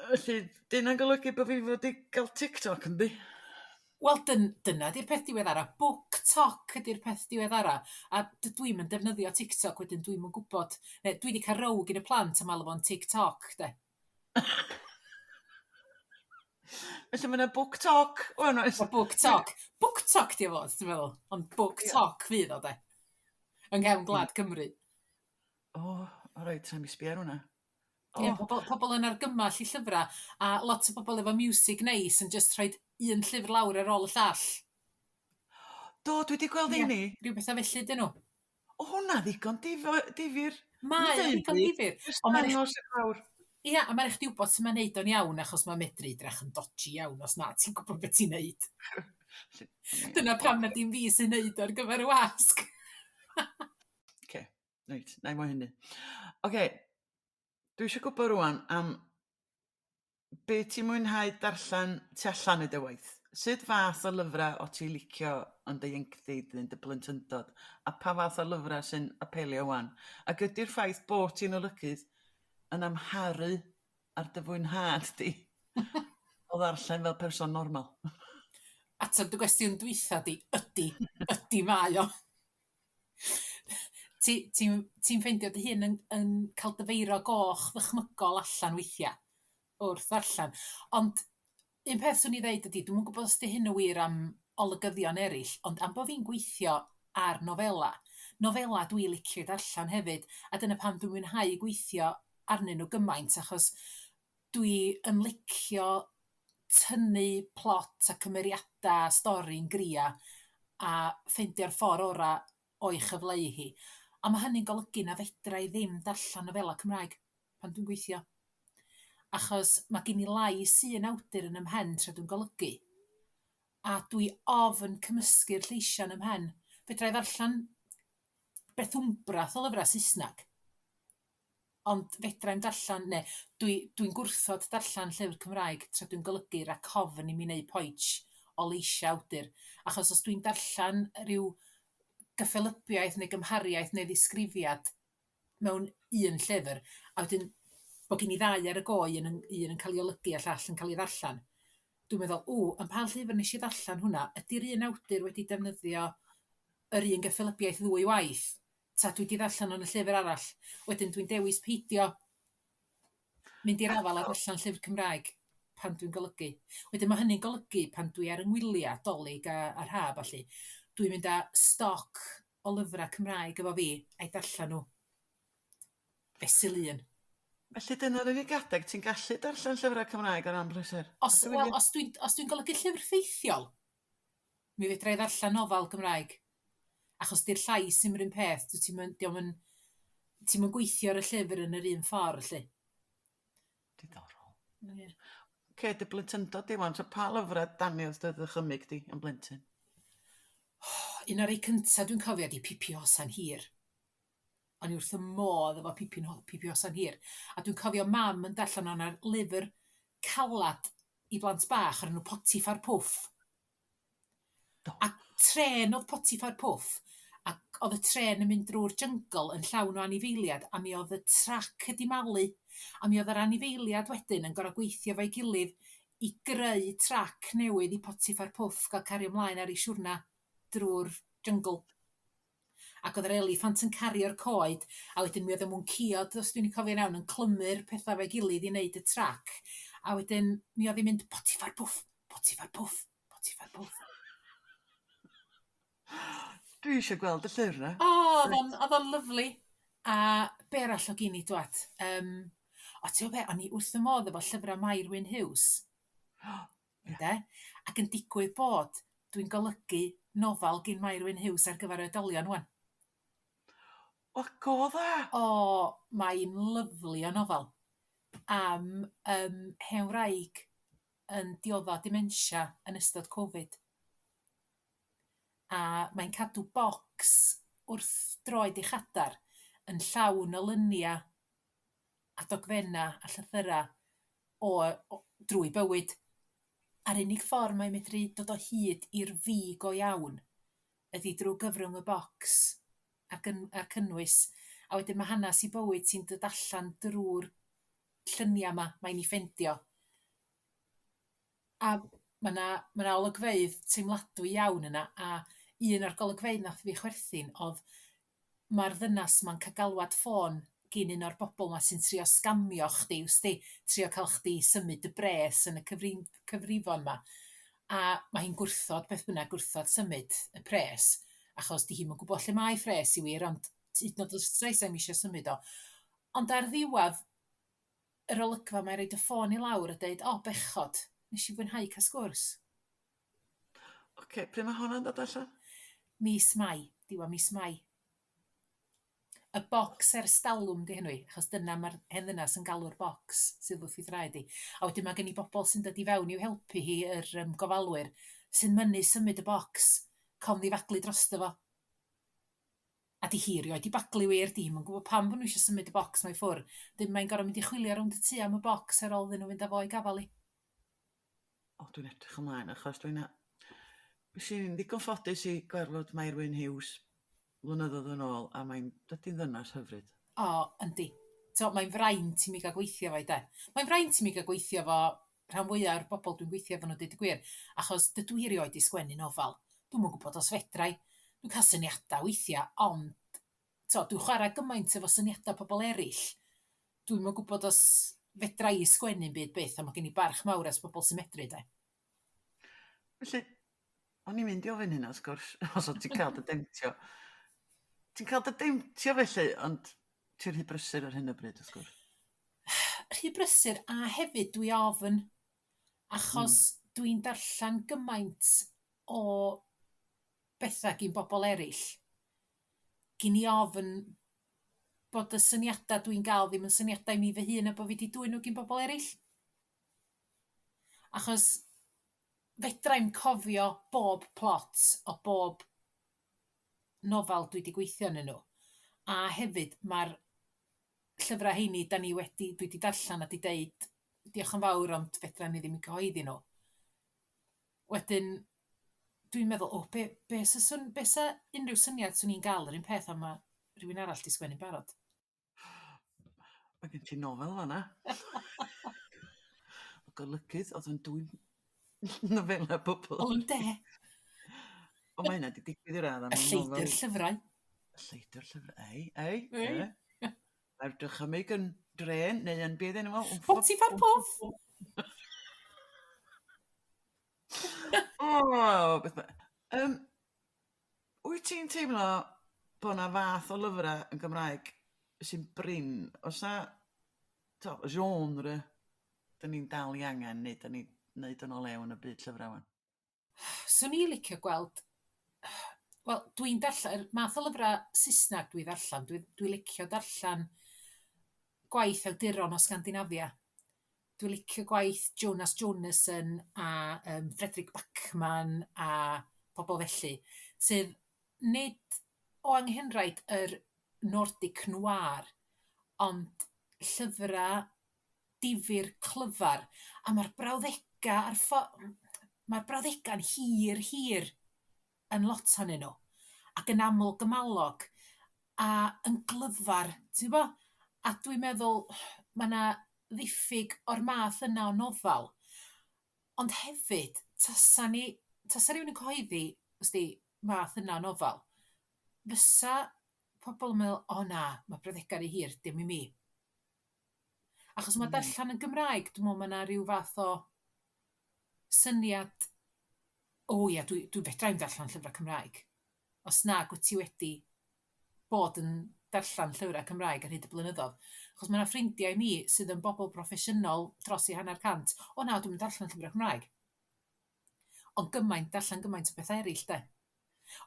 Felly, 'di hynna'n golygu bod fi fod i gael TikTok yndi? Wel, dyna 'di'r peth diweddara. BookTok ydi'r peth diweddara. A dydw i'm yn defnyddio TikTok wedyn dwi'm yn gwybod. Neu dwi 'di cael row gin y plant yn meddwl fo'n TikTok de. Felly mae yna BookTok ŵan oes? Ma' BookTok. BookTok 'di o fod, dwi'n meddwl. Ond BookTok fydd o de. Yng nghefn gwlad Cymru. O, o reit, rhaid mi sbio ar hwnna. Ie, O, pobl yn argymell i llyfrau a lot o bobl efo music neis yn jyst rhoi un llyfr lawr ar ôl y llall. Do, dwi 'di gweld Ie, heini. rhyw bethau felly 'dyn nhw. O, hwnna ddigon difyr. Mae o'n ddigon difyr. Jyst Ond mae'n dangos y clawr. Ia, a mae'n rhaid chdi wybod sut mae'n neud o'n iawn achos mae'n medru edrach yn dodgy iawn os na ti'n gwybod beth ti'n neud. Dyna pam na dim fi sy'n neud o ar gyfer y wasg. Oce, reit, na i mo hynny. Oce, dwi eisiau gwybod rwan am be ti'n mwynhau darllen tu allan i dy waith? Sut fath o lyfrau o ti'n licio yn dy ieuenctid yn dy blentyndod? A pa fath o lyfrau sy'n apelio wan? Ac ydy'r ffaith bod ti'n olygydd yn amharu ar dy fwynhad di o ddarllen fel person normal? Ateb dy gwestiwn dwytha di, ydy, ydy mae o. Ti'n ffeindio dy hun yn cael dy feiro goch ddychmygol allan weithiau wrth ddarllen. Ond un peth 'swn i ddeud ydy, dwi'm yn gwybod os 'di hyn yn wir am olygyddion eraill, ond am bo' fi'n gweithio ar nofela, nofela dwi licio darllen hefyd, a dyna pam dwi'n mwynhau gweithio arnyn nhw gymaint, achos dwi yn licio tynnu plot a cymeriadau a stori'n gria a ffeindio'r ffordd orau o'i chyfleu hi. A ma' hynny'n golygu na fedra i ddim darllen nofela Cymraeg pan dwi'n gweithio. Achos ma' gen i lais un awdur yn 'y mhen tra dwi'n golygu, a dwi ofn cymysgu'r lleisiau yn 'y mhen. Fedra i ddarllen beth wmbrath o lyfrau Saesneg, ond fedra i'm darllen, neu dwi'n gwrthod darllen llyfr Cymraeg tra dwi'n golygu rhag ofn i mi wneud poetsh o leisiau awdur. Achos os dwi'n darllen rhyw gyffelybiaeth neu gymhariaeth neu ddisgrifiad mewn un llyfr, a wedyn bod gen i ddau ar y go, un yn cael ei olygu a llall yn cael ei ddarllen, dwi'n meddwl, ww, yn pa llyfr nes i ddarllen hwnna? Ydy'r un awdur wedi defnyddio yr un gyffelybiaeth ddwy waith? Ta dwi 'di ddarllen o'n y llyfr arall? Wedyn dwi'n dewis peidio mynd i'r afael â darllen llyfr Cymraeg pan dwi'n golygu. Wedyn mae hynny'n golygu pan dwi ar 'y ngwyliau Dolig a'r haf ballu, dwi'n mynd â stoc o lyfrau Cymraeg efo fi a'i darllen nhw fesul un. Felly dyna'r unig adeg ti'n gallu darllen llyfrau Cymraeg o ran pleser? Os, wel, os dwi'n golygu llyfr ffeithiol, mi fedra i ddarllen nofel Gymraeg. Achos 'di'r llais ddim yr un peth, dwyt ti'm yn, dio'm yn, ti'm yn gweithio ar y llyfr yn yr un ffordd, 'lly. Diddorol. Ie. Oce, dy blentyndod di wan, so pa lyfrau daniodd dy ddychymyg di yn blentyn? Un o'r rei cynta dwi'n cofio 'di Pippi Hosan Hir. O'n i wrth y modd efo Pippi Hosan Hir. A dwi'n cofio mam yn darllen o'n ar lyfr calad i blant bach o'r enw Potiphar Pwff. Do. A trên oedd Potiphar Pwff, ac oedd y trên yn mynd drwy'r jyngl yn llawn o anifeiliad, a mi oedd y trac wedi malu, a mi oedd yr anifeiliad wedyn yn gorfod gweithio efo'i gilydd i greu trac newydd i Potiphar Pwff gael cario ymlaen ar ei siwrna drwy'r jyngl. Ac oedd yr eliffant yn cario'r coed, a wedyn mi oedd y mwncïod, os dwi'n cofio'n iawn, yn clymu'r pethau efo'i gilydd i wneud y trac. A wedyn mi oedd hi'n mynd Potiphar Pwff, Potiphar Pwff, Potiphar Pwff. Dwi eisiau gweld y llyfr na. O, oedd o'n lyfli. A be arall o gyn i dwad? O, ti'n gwbod be, o'n i wrth y modd efo llyfrau Mair Wyn Hughes. Ynde? Ac yn digwydd bod, dwi'n golygu nofel gyn Mair Wyn Hughes ar gyfer oedolion wan. O, go dda! O, mae'n lyfli o nofel am hen wraig yn diodda dementia yn ystod Covid. A mae'n cadw bocs wrth droed ei chadar yn llawn o lunia a dogfenna a llythyra o drwy bywyd. A'r unig ffordd mae'n medru dod o hyd i'r fi go iawn ydy drwy gyfrwng y bocs a'r cynnwys. A wedyn mae hanes ei bywyd sy'n dod allan drwy'r lluniau 'ma mae'n ei ffendio. A mae 'na ma' 'na olygfeydd teimladwy iawn yna, a un o'r golygfeydd nath fi chwerthin oedd mae'r ddynas 'ma'n cael galwad ffôn gin un o'r bobl 'ma sy'n trio sgamio chdi, wsti, trio cael chdi i symud dy bres yn y cyfrifon 'ma. A mae hi'n gwrthod beth bynnag, gwrthod symud y pres, achos 'di hi'm yn gwybod lle mae phres i wir, ond hyd yn oed os fysa hi'm isio symud o. Ond ar ddiwedd yr olygfa mae'n rhoid y ffôn i lawr a deud, "O bechod, nes i fwynhau cael sgwrs." Oce, pryd mae honna'n dod allan? Mis Mai, diwedd mis Mai. Y bocs ers talwm 'di henw hi, achos dyna mae'r hen ddynas yn galw'r bocs sydd wrth ei thraed hi. A wedyn mae gen i bobl sy'n dod i fewn i'w helpu hi, yr gofalwyr, sy'n mynnu symud y bocs, cofn ddi faglu drosto fo. A 'di hi erioed 'di baglu wir, 'di hi'm yn gwybod pam bod nhw eisiau symud y bocs 'ma i ffwrdd. Wedyn mae'n gorfod mynd i chwilio rownd y tŷ am y bocs ar ôl iddyn nhw fynd â fo i gafal hi. O, dwi'n edrych ymlaen achos dwi'n... Fues i'n ddigon ffodus i gwarfod Mair Wyn Hughes flynyddoedd yn ôl a mae'n... dydy'n ddynas hyfryd. O, yndi. T'o' mae'n fraint i mi gael gweithio efo hi de. Mae'n fraint i mi gael gweithio efo rhan fwya o'r bobl dwi'n gweithio efo nhw deud y gwir, achos dydw i erioed 'di sgwennu nofel. Dwi'm yn gwybod os fedra i. Dwi'n cael syniadau weithiau, ond t'o' dwi'n chwarae gymaint efo syniadau pobl eraill. Dwi'm yn gwybod os fedra i sgwennu'm byd byth, a ma' gen i barch mawr at bobl sy'n medru de. Felly, o'n i'n mynd i ofyn hynna wrth gwrs, os o't ti'n cael dy demtio. Ti'n cael dy demtio felly, ond ti'n rhy brysur ar hyn o bryd wrth gwrs. Rhy brysur a hefyd dwi ofn, achos dwi'n darllen gymaint o bethau gin bobl eraill. Gin i ofn bod y syniadau dwi'n gael ddim yn syniadau i mi fy hun a bod fi 'di dwyn nhw gin bobl eraill. Achos fedra i'm cofio bob plot o bob nofel dwi 'di gweithio arnyn nhw. A hefyd mae'r llyfrau heini 'dan ni wedi... dwi 'di darllen a 'di deud diolch yn fawr ond fedra ni ddim eu cyhoeddi nhw. Wedyn dwi'n meddwl, o be be 'sa swn- be 'sa unrhyw syniad 'swn i'n gael yr un peth a ma' rhywun arall 'di sgwennu'n barod. Mae gen ti nofel fan'na. Y golygydd oedd yn dwyn nofelau pobl. O ynde? Ond mae hynna 'di digwydd i raddau. Y lleidr llyfrau. Y lleidr llyfrau, ei, ei. Ei. Mae'r dychymyg yn drên neu yn beth enw fo? Forty-four puff! O, beth ma... Wyt ti'n teimlo bod 'na fath o lyfrau yn Gymraeg sy'n brin? Oes 'na tibod genre dan ni'n dal i angen neu dan ni'n wneud yn o lew yn y byd llyfrau 'wan? 'Swn i'n licio gweld... Wel, dwi'n darllen... Y math o lyfrau Saesneg dwi ddarllen, dwi licio darllen gwaith awduron o Sgandinafia. Dwi'n licio gwaith Jonas Jonasson a Fredrik Backman a pobl felly, sydd nid o anghenraid yr Nordic noir, ond llyfrau difyr clyfar. A mae'r brawddegau a'r ffo-... Mae'r brawddegau'n hir, hir yn lot ohonyn nhw, ac yn aml gymalog a yn glyfar, ti'n gwybod? A dwi'n meddwl mae 'na ddiffyg o'r math yna o nofel. Ond hefyd, tasa ni... tasa rhywun yn cyhoeddi, wsti, math yna o nofel, fysa pobl yn meddwl, "O na, mae brawddegau rhy hir, dim i mi." Achos mae darllen yn Gymraeg, dwi'n meddwl mae 'na ryw fath o syniad, "O ia, dwi fedra i'm darllen llyfrau Cymraeg." Os nag wyt ti wedi bod yn darllen llyfrau Cymraeg ar hyd y blynyddoedd. Achos mae 'na ffrindiau i mi sydd yn bobl broffesiynol dros eu hanner cant, "O na, dwi'm yn darllen llyfrau Cymraeg." Ond gymaint, darllen gymaint o bethau eraill de.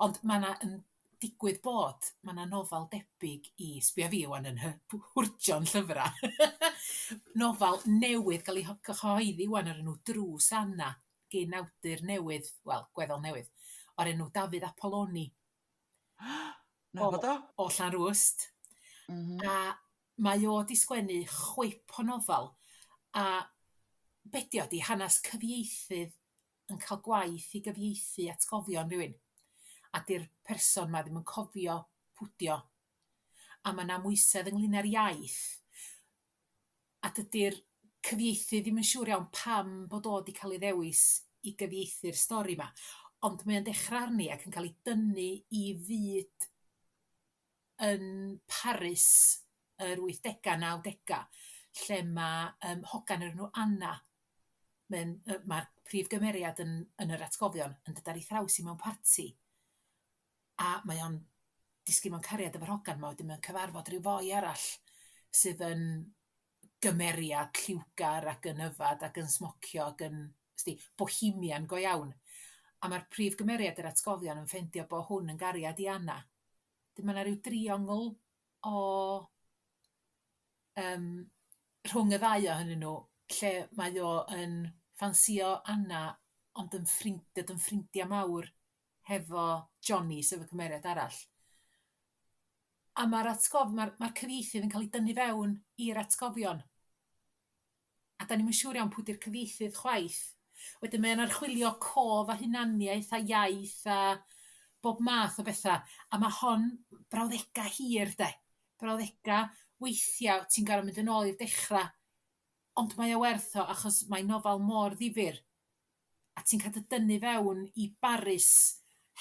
Ond mae 'na yn... Digwydd bod, mae 'na nofel debyg i, sbia fi 'wan yn hwrjo'n llyfrau, nofel newydd gael ei cyhoeddi 'wan o'r enw Drws Anna gin awdur newydd, wel, gweddol newydd, o'r enw Dafydd Apolloni. Nabod o. O Llanrwst. A mae o 'di sgwennu chwip o nofel, a be 'di o 'di hanes cyfieithydd yn cael gwaith i gyfieithu atgofion rhywun, a 'di'r person 'ma ddim yn cofio pw 'di o. A ma' 'na amwysedd ynglyn â'r iaith, a dydi'r cyfieithydd ddim yn siŵr iawn pam bod o 'di cael ei ddewis i gyfieithu'r stori 'ma, ond mae o'n dechrau arni ac yn cael ei dynnu i fyd yn Paris yr wythdega, nawdega, lle ma' hogan o'r enw Anna, mae'n ma'r prif gymeriad yn yr atgofion yn dod ar ei thraws hi mewn parti, a mae o'n disgyn mewn cariad efo'r hogan 'ma, wedyn mae'n cyfarfod rhyw foi arall sydd yn gymeriad lliwgar ac yn yfad ac yn smocio ac yn, wsti, bohemian go iawn. A ma'r prif gymeriad yr atgofion yn ffeindio bo' hwn yn gariad i Anna. Wedyn ma' 'na ryw driongl o rhwng y ddau ohonyn nhw lle mae o yn ffansïo Anna ond yn ffrind- dod yn ffrindiau mawr hefo Johnny sef y cymeriad arall. A ma'r atgof- ma'r ma'r cyfieithydd yn cael ei dynnu fewn i'r atgofion. A 'dan ni'm yn siŵr iawn pwy 'di'r cyfieithydd chwaith. Wedyn mae o'n archwilio cof a hunaniaeth a iaith a bob math o betha. A ma' hon brawddega hir de. Brawddega weithia ti'n gorfod mynd yn ôl i'r dechra. Ond mae o werth o achos mae'n nofel mor ddifyr. A ti'n cael dy dynnu fewn i Baris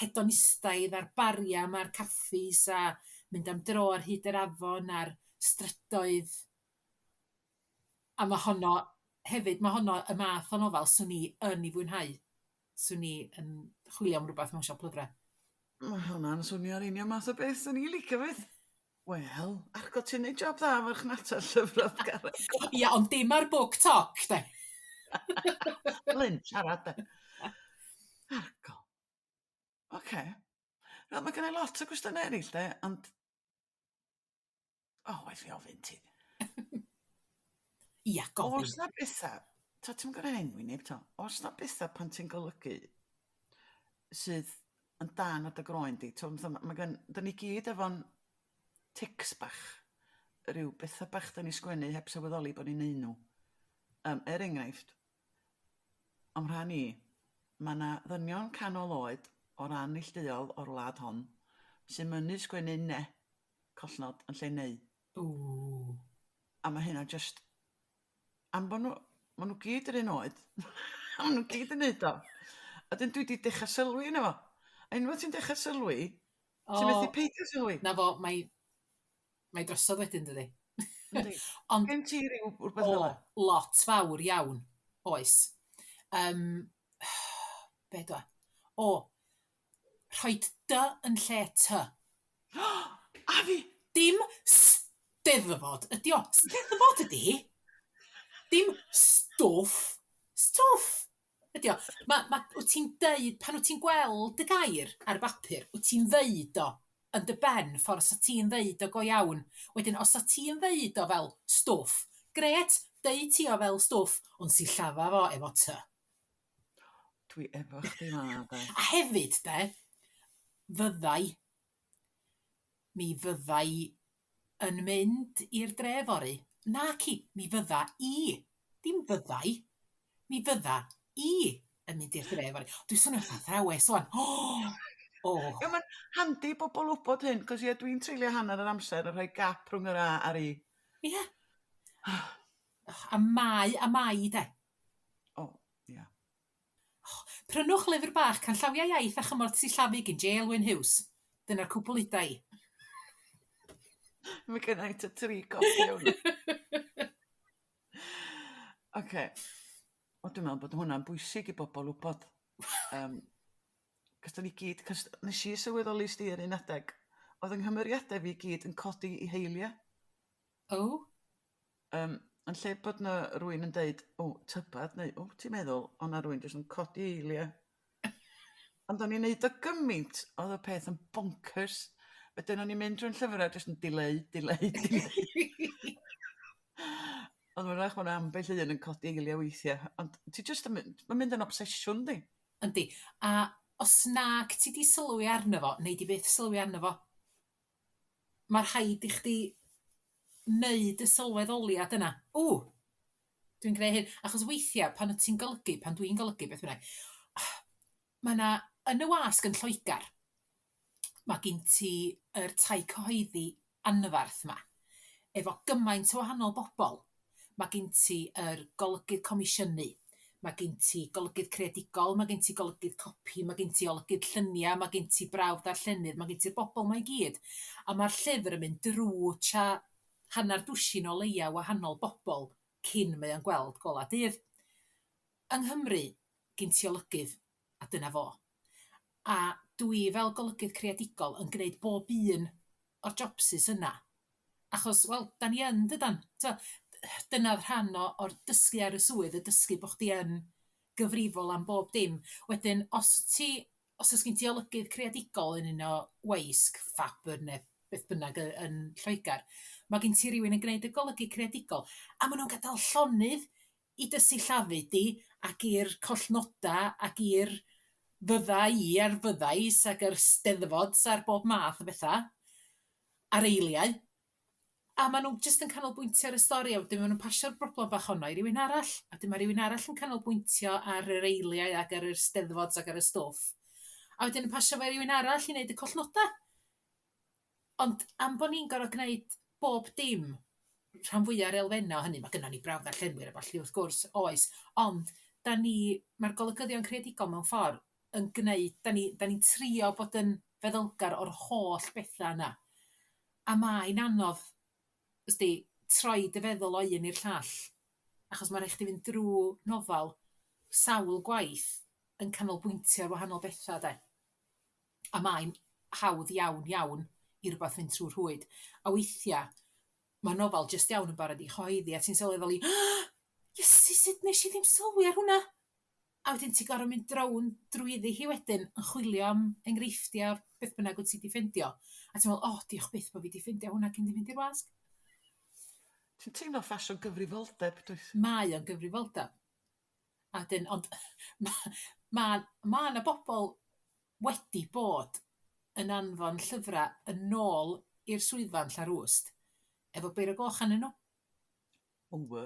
hedonistaidd a'r baria 'ma a'r caffis a mynd am dro ar hyd yr afon a'r strydoedd. A ma' honno hefyd, ma' honno y math o nofel 'swn i yn ei fwynhau. 'Swn i yn chwilio am rywbeth mewn siop lyfrau. Ma' hwnna'n swnio'r union math o beth 'swn i'n licio 'fyd. Wel, Argo, ti'n neud job dda farchnata llyfrau Gareth. Ia, ond dim ar BookTok, de. Lyn, siarad de. Argo. Oce. Wel, mae gen i lot o gwestiynau eraill, de, ond... O, oh, well fi ofyn ti. Ia, gofyn. Oes na bethau, ta ti'n gorau enwi neb to, oes na bethau pan ti'n golygu sydd yn dan ar dy groen di? T'o' fatha ma' gen... 'Dan ni gyd efo'n tics bach, ryw betha bach 'dan ni sgwennu heb sylweddoli bo' ni'n neud nhw. Er enghraifft, o'm rhan i, ma' 'na ddynion canol oed o ran neilltuol o'r wlad hon sy'n mynnu sgwennu 'ne', collnod, yn lle 'neu'. Ww. A ma' hynna jyst am bo' nhw, ma' nhw gyd yr un oed, a ma' nhw gyd yn neud o. A 'dyn dwi 'di dechra sylwi arno fo. A unwaith ti'n dechra sylwi, ti'n methu peidio sylwi. Na fo, mae mae drosodd wedyn dydi? Yndi. Ond Gen ti ryw rwbeth fel 'a? O, lot fawr iawn, oes. Be dwa? O, rhoid dy yn lle ty. A fi! Dim steddfod ydi o. Steddfod ydi hi. Dim stwff. Stwff ydi o. Ma' ma' wyt ti'n deud, pan wyt ti'n gweld y gair ar bapur, wyt ti'n ddeud o yn dy ben ffordd 'sa ti'n ddeud o go iawn. Wedyn os 'sa ti'n ddeud o fel stwff, grêt, deud ti o fel stwff, ond sillafa fo efo ty. Dwi efo chdi fan'na de. A hefyd de, fyddai, mi fyddai yn mynd i'r dre fory. Naci, mi fydda i. Dim fyddai. Mi fydda i yn mynd i'r dre fory. Dwi'n swnio fatha athrawes ŵan. O! Ia, mae'n handi i bobl wybod hyn, cos ie, dwi'n treulio hanner yr amser yn rhoi gap rhwng yr A a'r I. Ia. A mae a mai de. O, ia. Prynwch lyfr bach canllawiau iaith a chymorth sillafu gin J Elwyn Hughes. Dyna'r cwbl uda i. Mae gen i tua tri copi o hwnna. Oce. Wel, dwi'n meddwl bod hwnna'n bwysig i bobl wybod. Cos da ni gyd, cos nes i sylweddoli sti ar un adeg, oedd yng nghymeriadau fi gyd yn codi i heiliau. O? Yn lle bod 'na rywun yn deud, "O, tybad", neu "O, ti'n meddwl", o' 'na rywun jyst yn codi eiliau. Ond o'n i'n neud o gymaint, oedd y peth yn bonkers. Wedyn o'n i'n mynd drwy'n llyfrau jyst yn dileu, dileu, dileu. Ond wrach ma' 'na ambell un yn codi eiliau weithiau. Ond ti jyst yn mynd, mae'n mynd yn obsesiwn di. Yndi. A os nag ti 'di sylwi arno fo, nei di byth sylwi arno fo. Mae rhaid i chdi neud y sylweddoliad yna. Ww, dwi'n gwneud hyn. Achos weithiau, pan wyt ti'n golygu, pan dwi'n golygu beth bynnag, mae 'na, yn y wasg yn Lloegr, mae gen ti yr tai cyhoeddi anferth 'ma, efo gymaint o wahanol bobl. Mae gen ti yr golygydd comisiynu, mae gen ti golygydd creadigol, mae gen ti golygydd copi, mae gen ti olygydd lluniau, mae gen ti brawf darllenydd, mae gen ti'r bobl 'ma i gyd. A mae'r llyfr yn mynd drwy tua hanner dwsin o leia wahanol bobl cyn mae o'n gweld golau dydd. Yng Nghymru, gen ti olygydd, a dyna fo. A dwi fel golygydd creadigol yn gwneud bob un o'r jobsys yna. Achos, wel, da ni yn, dydan? T'mo', dyna'r rhan o, o'r dysgu ar y swydd, y dysgu bod chdi yn gyfrifol am bob dim. Wedyn, os ti, os oes gen ti olygydd creadigol yn un o weisg, Faber neu beth bynnag yn Lloegr, mae gen ti rywun yn gwneud y golygu creadigol, a maen nhw'n gadael llonydd i dy sillafu di ac i'r collnoda ac i'r fydda i a'r fyddais ac yr steddfods a'r bob math o bethau a'r eiliau. A maen nhw jyst yn canolbwyntio ar y stori a wedyn maen nhw'n pasio'r broblem bach honno i rywun arall. A wedyn mae rhywun arall yn canolbwyntio ar yr eiliau ac ar yr steddfods ac ar y stwff. A wedyn yn pasio fo i rywun arall i wneud y collnodau. Ond am bo' ni'n gor'o' gneud bob dim, rhan fwya o'r elfenna' o hynny, ma' gynnon ni brawf ddarllenwyr a ballu wrth gwrs, oes, ond 'dan ni, ma'r golygyddion creadigol mewn ffor' yn gneud, 'dan ni 'dan ni'n trio bod yn feddylgar o'r holl betha' yna, a mae'n anodd, wsdi, troi dy feddwl o un i'r llall, achos ma' rai' chdi fynd drw nofal sawl gwaith yn canolbwyntio ar wahanol betha' 'de. A mae'n hawdd iawn iawn i rywbeth fynd trwy'r rhwyd. A weithiau mae nofel jyst iawn yn barod i chyhoeddi a ti'n sylweddoli Iesu sut nes i ddim sylwi ar hwnna? A wedyn ti'n gorfod mynd rownd drwyddi hi wedyn yn chwilio am enghreifftiau o'r beth bynnag wyt ti 'di ffeindio. A ti'n meddwl, o diolch byth bod fi 'di ffeindio hwnna cyn 'di fynd i'r wasg. Ti'n teimlo ffasiwn gyfrifoldeb, dwyt? Mae o'n gyfrifoldeb. A wedyn ond ma' ma' ma' 'na bobl wedi bod yn anfon llyfrau yn ôl i'r swyddfa yn Llanrwst efo beiro goch arnyn nhw. Owe.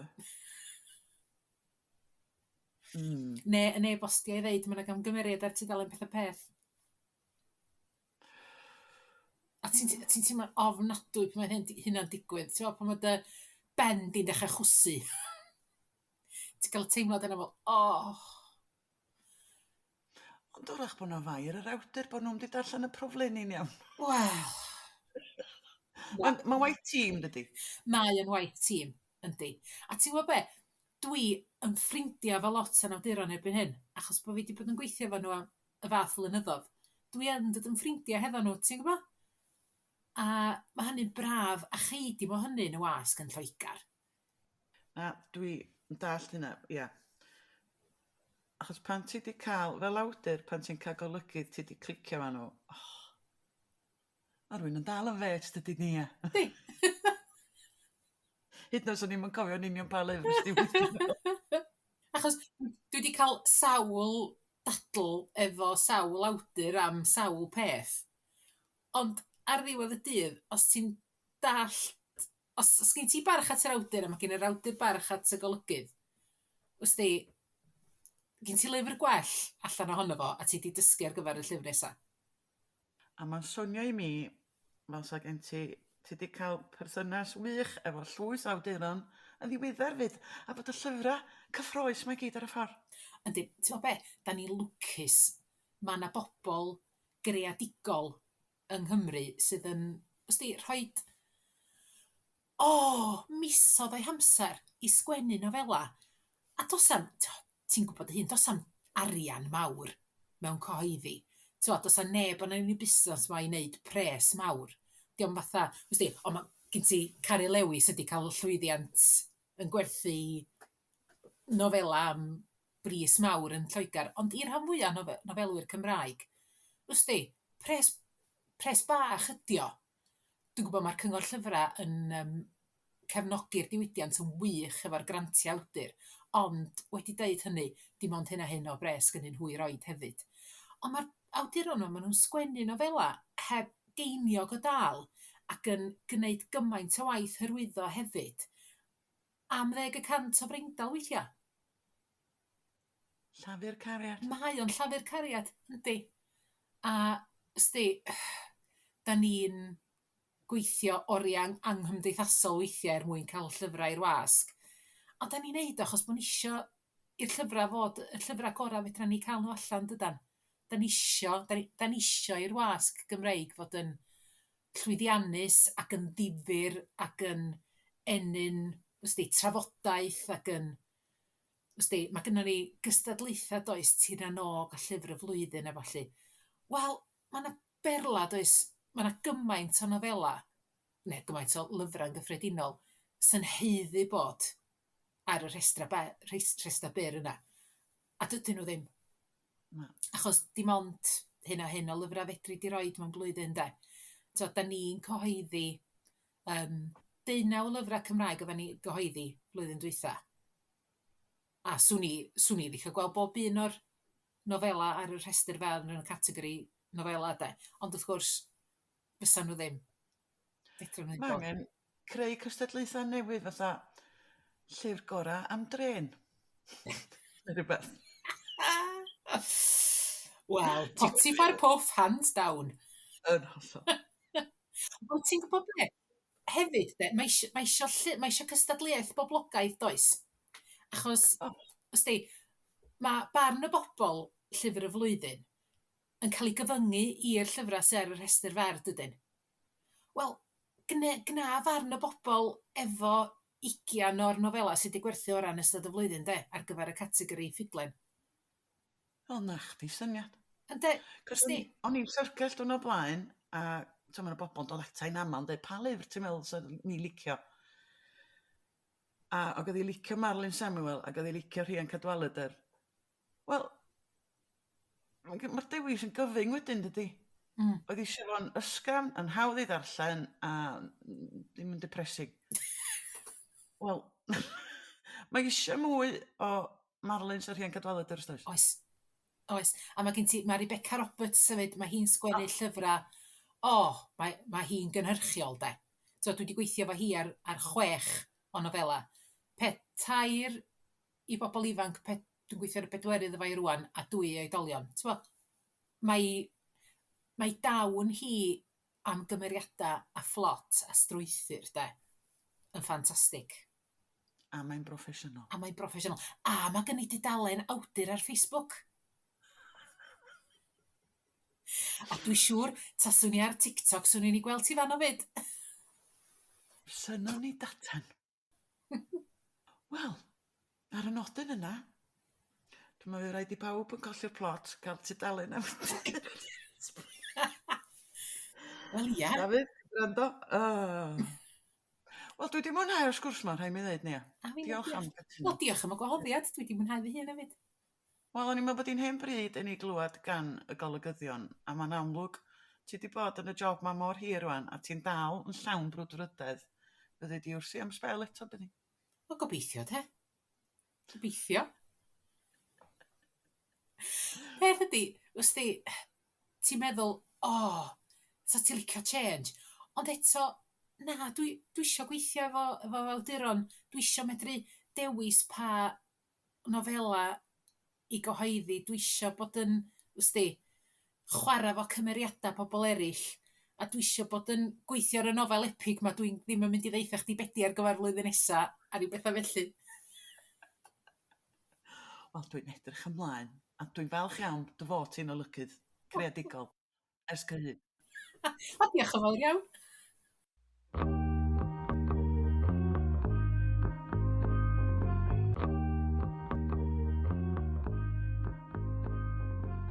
Neu yn e-bostio i ddeud ma' 'na gamgymeriad ar tudalen peth a peth. A ti'n ti'n teimlo'n ofnadwy pan mae hyn hynna'n digwydd. Ti'n meddwl pan mae dy ben di'n dechrau chwysu. Ti'n cael y teimlad yna fel oh. Ond wrach bod 'na fai ar yr awdur bod nhw'm 'di darllen y proflenni'n iawn. Wel. Mae'n ma waith tîm dydy? Mae yn waith tîm, yndi. A ti'n gwybod be? Dwi yn ffrindiau efo lot o'n awduron erbyn hyn, achos bod fi 'di bod yn gweithio efo nhw am y fath flynyddoedd. Dwi yn dod yn ffrindiau hefo nhw, ti'n gwybod? A mae hynny'n braf, a chei di mo hynny yn y wasg yn Lloegr. Na, dwi yn dallt hynna, ia. Achos pan ti 'di cael, fel awdur, pan ti'n cael golygydd ti 'di clicio efo nhw, oh, ma' rhywun yn dal yn fêt dydy Nia. Yndi. Hyd yn oed os o'n i'm yn cofio'n union pa lyfr nes di weithio. Achos dwi 'di cael sawl dadl efo sawl awdur am sawl peth. Ond ar ddiwedd y dydd, os ti'n dallt... Os os gen ti barch at yr awdur a mae gen yr awdur barch at y golygydd, wsti, gen ti lyfr gwell allan ohono fo a ti 'di dysgu ar gyfer y llyfr nesa. A mae'n swnio i mi fel 'sa gen ti... ti 'di cael perthynas wych efo llwyth o awduron yn ddiweddar 'fyd, a bod y llyfrau cyffrous 'ma i gyd ar y ffordd. Yndi, ti'n gwybod be, da ni'n lwcus. Mae 'na bobl greadigol yng Nghymru sydd yn, wsti, rhoid, o, misoedd o'u hamser i sgwennu nofela. A does 'na'm, tibod, ti'n gwybod dy hun, does 'na'm arian mawr mewn cyhoeddi. Tibod, does 'na neb yn y busnes 'ma i wneud pres mawr. Dio'm fatha, wsti, o ma' gen ti Caryl Lewis wedi cael llwyddiant yn gwerthu nofela am... bris mawr yn Lloegr, ond i'r rhan fwyaf nofelwyr Cymraeg, wsti, pres, pres bach ydi o. Dwi'n gwybod mae'r Cyngor Llyfrau yn cefnogi'r diwydiant yn wych efo'r grantiau awdur, ond wedi deud hynny, dim ond hyn a hyn o bres gynnyn nhw i roid hefyd. Ond mae'r awduron yma, maen nhw'n sgwennu nofela heb geiniog o dâl ac yn gwneud gymaint o waith hyrwyddo hefyd am 10% o freindal weithiau. Llafur cariad. Mae o'n llafur cariad, yndi. A wsti, da ni'n gweithio oriau anghymdeithasol weithiau er mwyn cael llyfrau i'r wasg. Ond da ni'n neud o achos bod ni isio i'r llyfrau fod y llyfrau gorau fedra ni cael nhw allan, dydan? Da ni isio, da ni isio i'r wasg Gymreig fod yn llwyddiannus ac yn ddifyr ac yn ennyn, wsti, trafodaeth ac yn, wsti, mae gynnon ni gystadlaethau does, Tir na n-Og a Llyfr y Flwyddyn a ballu. Wel, mae 'na berla does, mae 'na gymaint o nofela, neu gymaint o lyfrau yn gyffredinol, sy'n haeddu bod ar y rhestrau rhestrau byr yna. A dydyn nhw ddim. Na. Achos dim ond hyn a hyn o lyfrau fedri di roid mewn blwyddyn de. So, da ni'n cyhoeddi 19 o lyfrau Cymraeg oedden ni gyhoeddi blwyddyn dwytha. A swn i, swn i licio gweld bob un o'r nofela ar y rhestr fer yn y categori nofela de. Ond wrth gwrs, fysa nhw ddim. Fedrwn nhw ddim Mae bod. angen creu cystadlaethau newydd fatha llyfr gorau am drên. Neu rhywbeth. Wel, Potiphar Puff, hands down. Yn hollol. Ond ti'n gwybod be? Hefyd, de, mae isio, mae isio, mae isio cystadleuaeth boblogaidd, does? Achos, wsti, mae barn y bobl llyfr y flwyddyn yn cael ei gyfyngu i'r llyfrau sydd ar y rhestr fer, dydyn? Wel, gna farn y bobl efo 20 o'r nofelau sydd wedi gwerthu orau yn ystod y flwyddyn, de, ar gyfer y categori ffuglen. Wel, 'na chdi syniad. Ynde, Cos wsti. o'n i'n llyfrgell diwrnod blaen, a t'mo' ma' 'na bobl yn dod ata i'n amal yn deud, pa lyfr ti'n meddwl 'sa ni licio? A ag oedd hi licio Marlyn Samuel, ac oedd hi licio Rhian Cadwaladr. Wel, mae'r dewis yn gyfyng wedyn, dydy? Oedd eisiau fo'n ysgafn, yn hawdd i ddarllen, a ddim yn depressing. Wel, mae eisiau mwy o Marlins a Rhian Cadwaladr, does? Oes. Oes. A mae gen ti, mae Rebecca Roberts hefyd, mae hi'n sgwennu llyfrau. O, mae, mae hi'n gynhyrchiol, de. So, dwi wedi gweithio efo hi ar 6 o nofela. 4 i bobl ifanc, dwi'n gweithio ar y bedwerydd efo hi rŵan, a 2 i oedolion. T'mo', mae dawn hi am gymeriadau a phlot a strwythur, de, yn ffantastig. A mae'n broffesiynol. A mae'n broffesiynol. A mae gen i dudalen awdur ar Facebook. A dwi siŵr, taswn i ar TikTok, swn i'n ei gweld ti fanno 'fyd. Synnon ni datan. Wel, ar y nodyn yna, dwi'n meddwl rhaid i pawb yn colli'r plot gael tudalen am Wel, ia. Dafydd, gwrando. Oh. Wel, dwi 'di mwynhau'r sgwrs 'ma, rhaid mi ddeud, Nia. A fi, Diolch am diolch. gytuno. Wel, diolch am y gwahoddiad. Dwi 'di mwynhau fy hun hefyd. Wel, o'n i'n meddwl bod hi'n hen bryd i ni glywed gan y golygyddion, a mae'n amlwg ti 'di bod yn y job 'ma mor hir rŵan, a ti'n dal yn llawn brwdfrydedd. Fyddi di wrthi am sbel eto, byddi? Wel, gobeithio, te. Gobeithio. Peth ydi, wsti, ti'n meddwl, o, oh, sa ti'n licio change. Ond eto, na, dwi isio gweithio efo awduron. Dwi isio medru dewis pa nofela i gyhoeddi. Dwi isio bod yn, wsti, chwarae efo cymeriadau pobl eraill. A dwi isio bod yn gweithio ar y nofel epig 'ma dwi'n ddim yn mynd i ddeutha chdi be 'di ar gyfer flwyddyn nesa a ryw bethau felly. Wel, dwi'n edrych ymlaen, a dwi'n falch iawn dy fod ti'n olygydd creadigol ers cyhyd. O, diolch yn fawr iawn.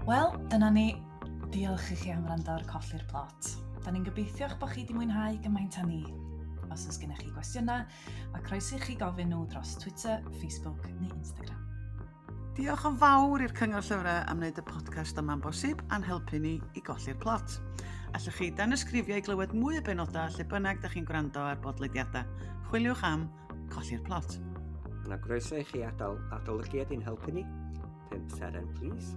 Wel, dyna ni. Diolch i chi am wrando ar Colli'r Plot. Da ni'n gobeithio eich bod chi wedi mwynhau gymaint â ni. Os oes gennych chi gwestiynau, mae croeso i chi gofyn nhw dros Twitter, Facebook neu Instagram. Diolch yn fawr i'r Cyngor Llyfrau am wneud y podcast yma'n bosib a'n helpu ni i golli'r plot. Allwch chi danysgrifio i glywed mwy o benodau lle bynnag da chi'n gwrando ar bodlediadau. Chwiliwch am Colli'r Plot. Yna groeso i chi adael adolygiad i'n helpu ni. 5 seren, please.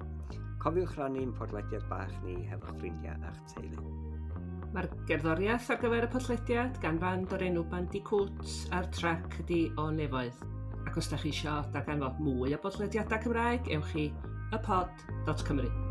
Cofiwch rannu'n podlediad bach ni hefo'ch ffrindiau a'ch teulu. Mae'r gerddoriaeth ar gyfer y podlediad gan fand o'r enw Bandicoot a'r trac ydi O Nefoedd. Ac os da chi eisiau darganfod mwy o bodlediadau Cymraeg, ewch i ypod.cymru.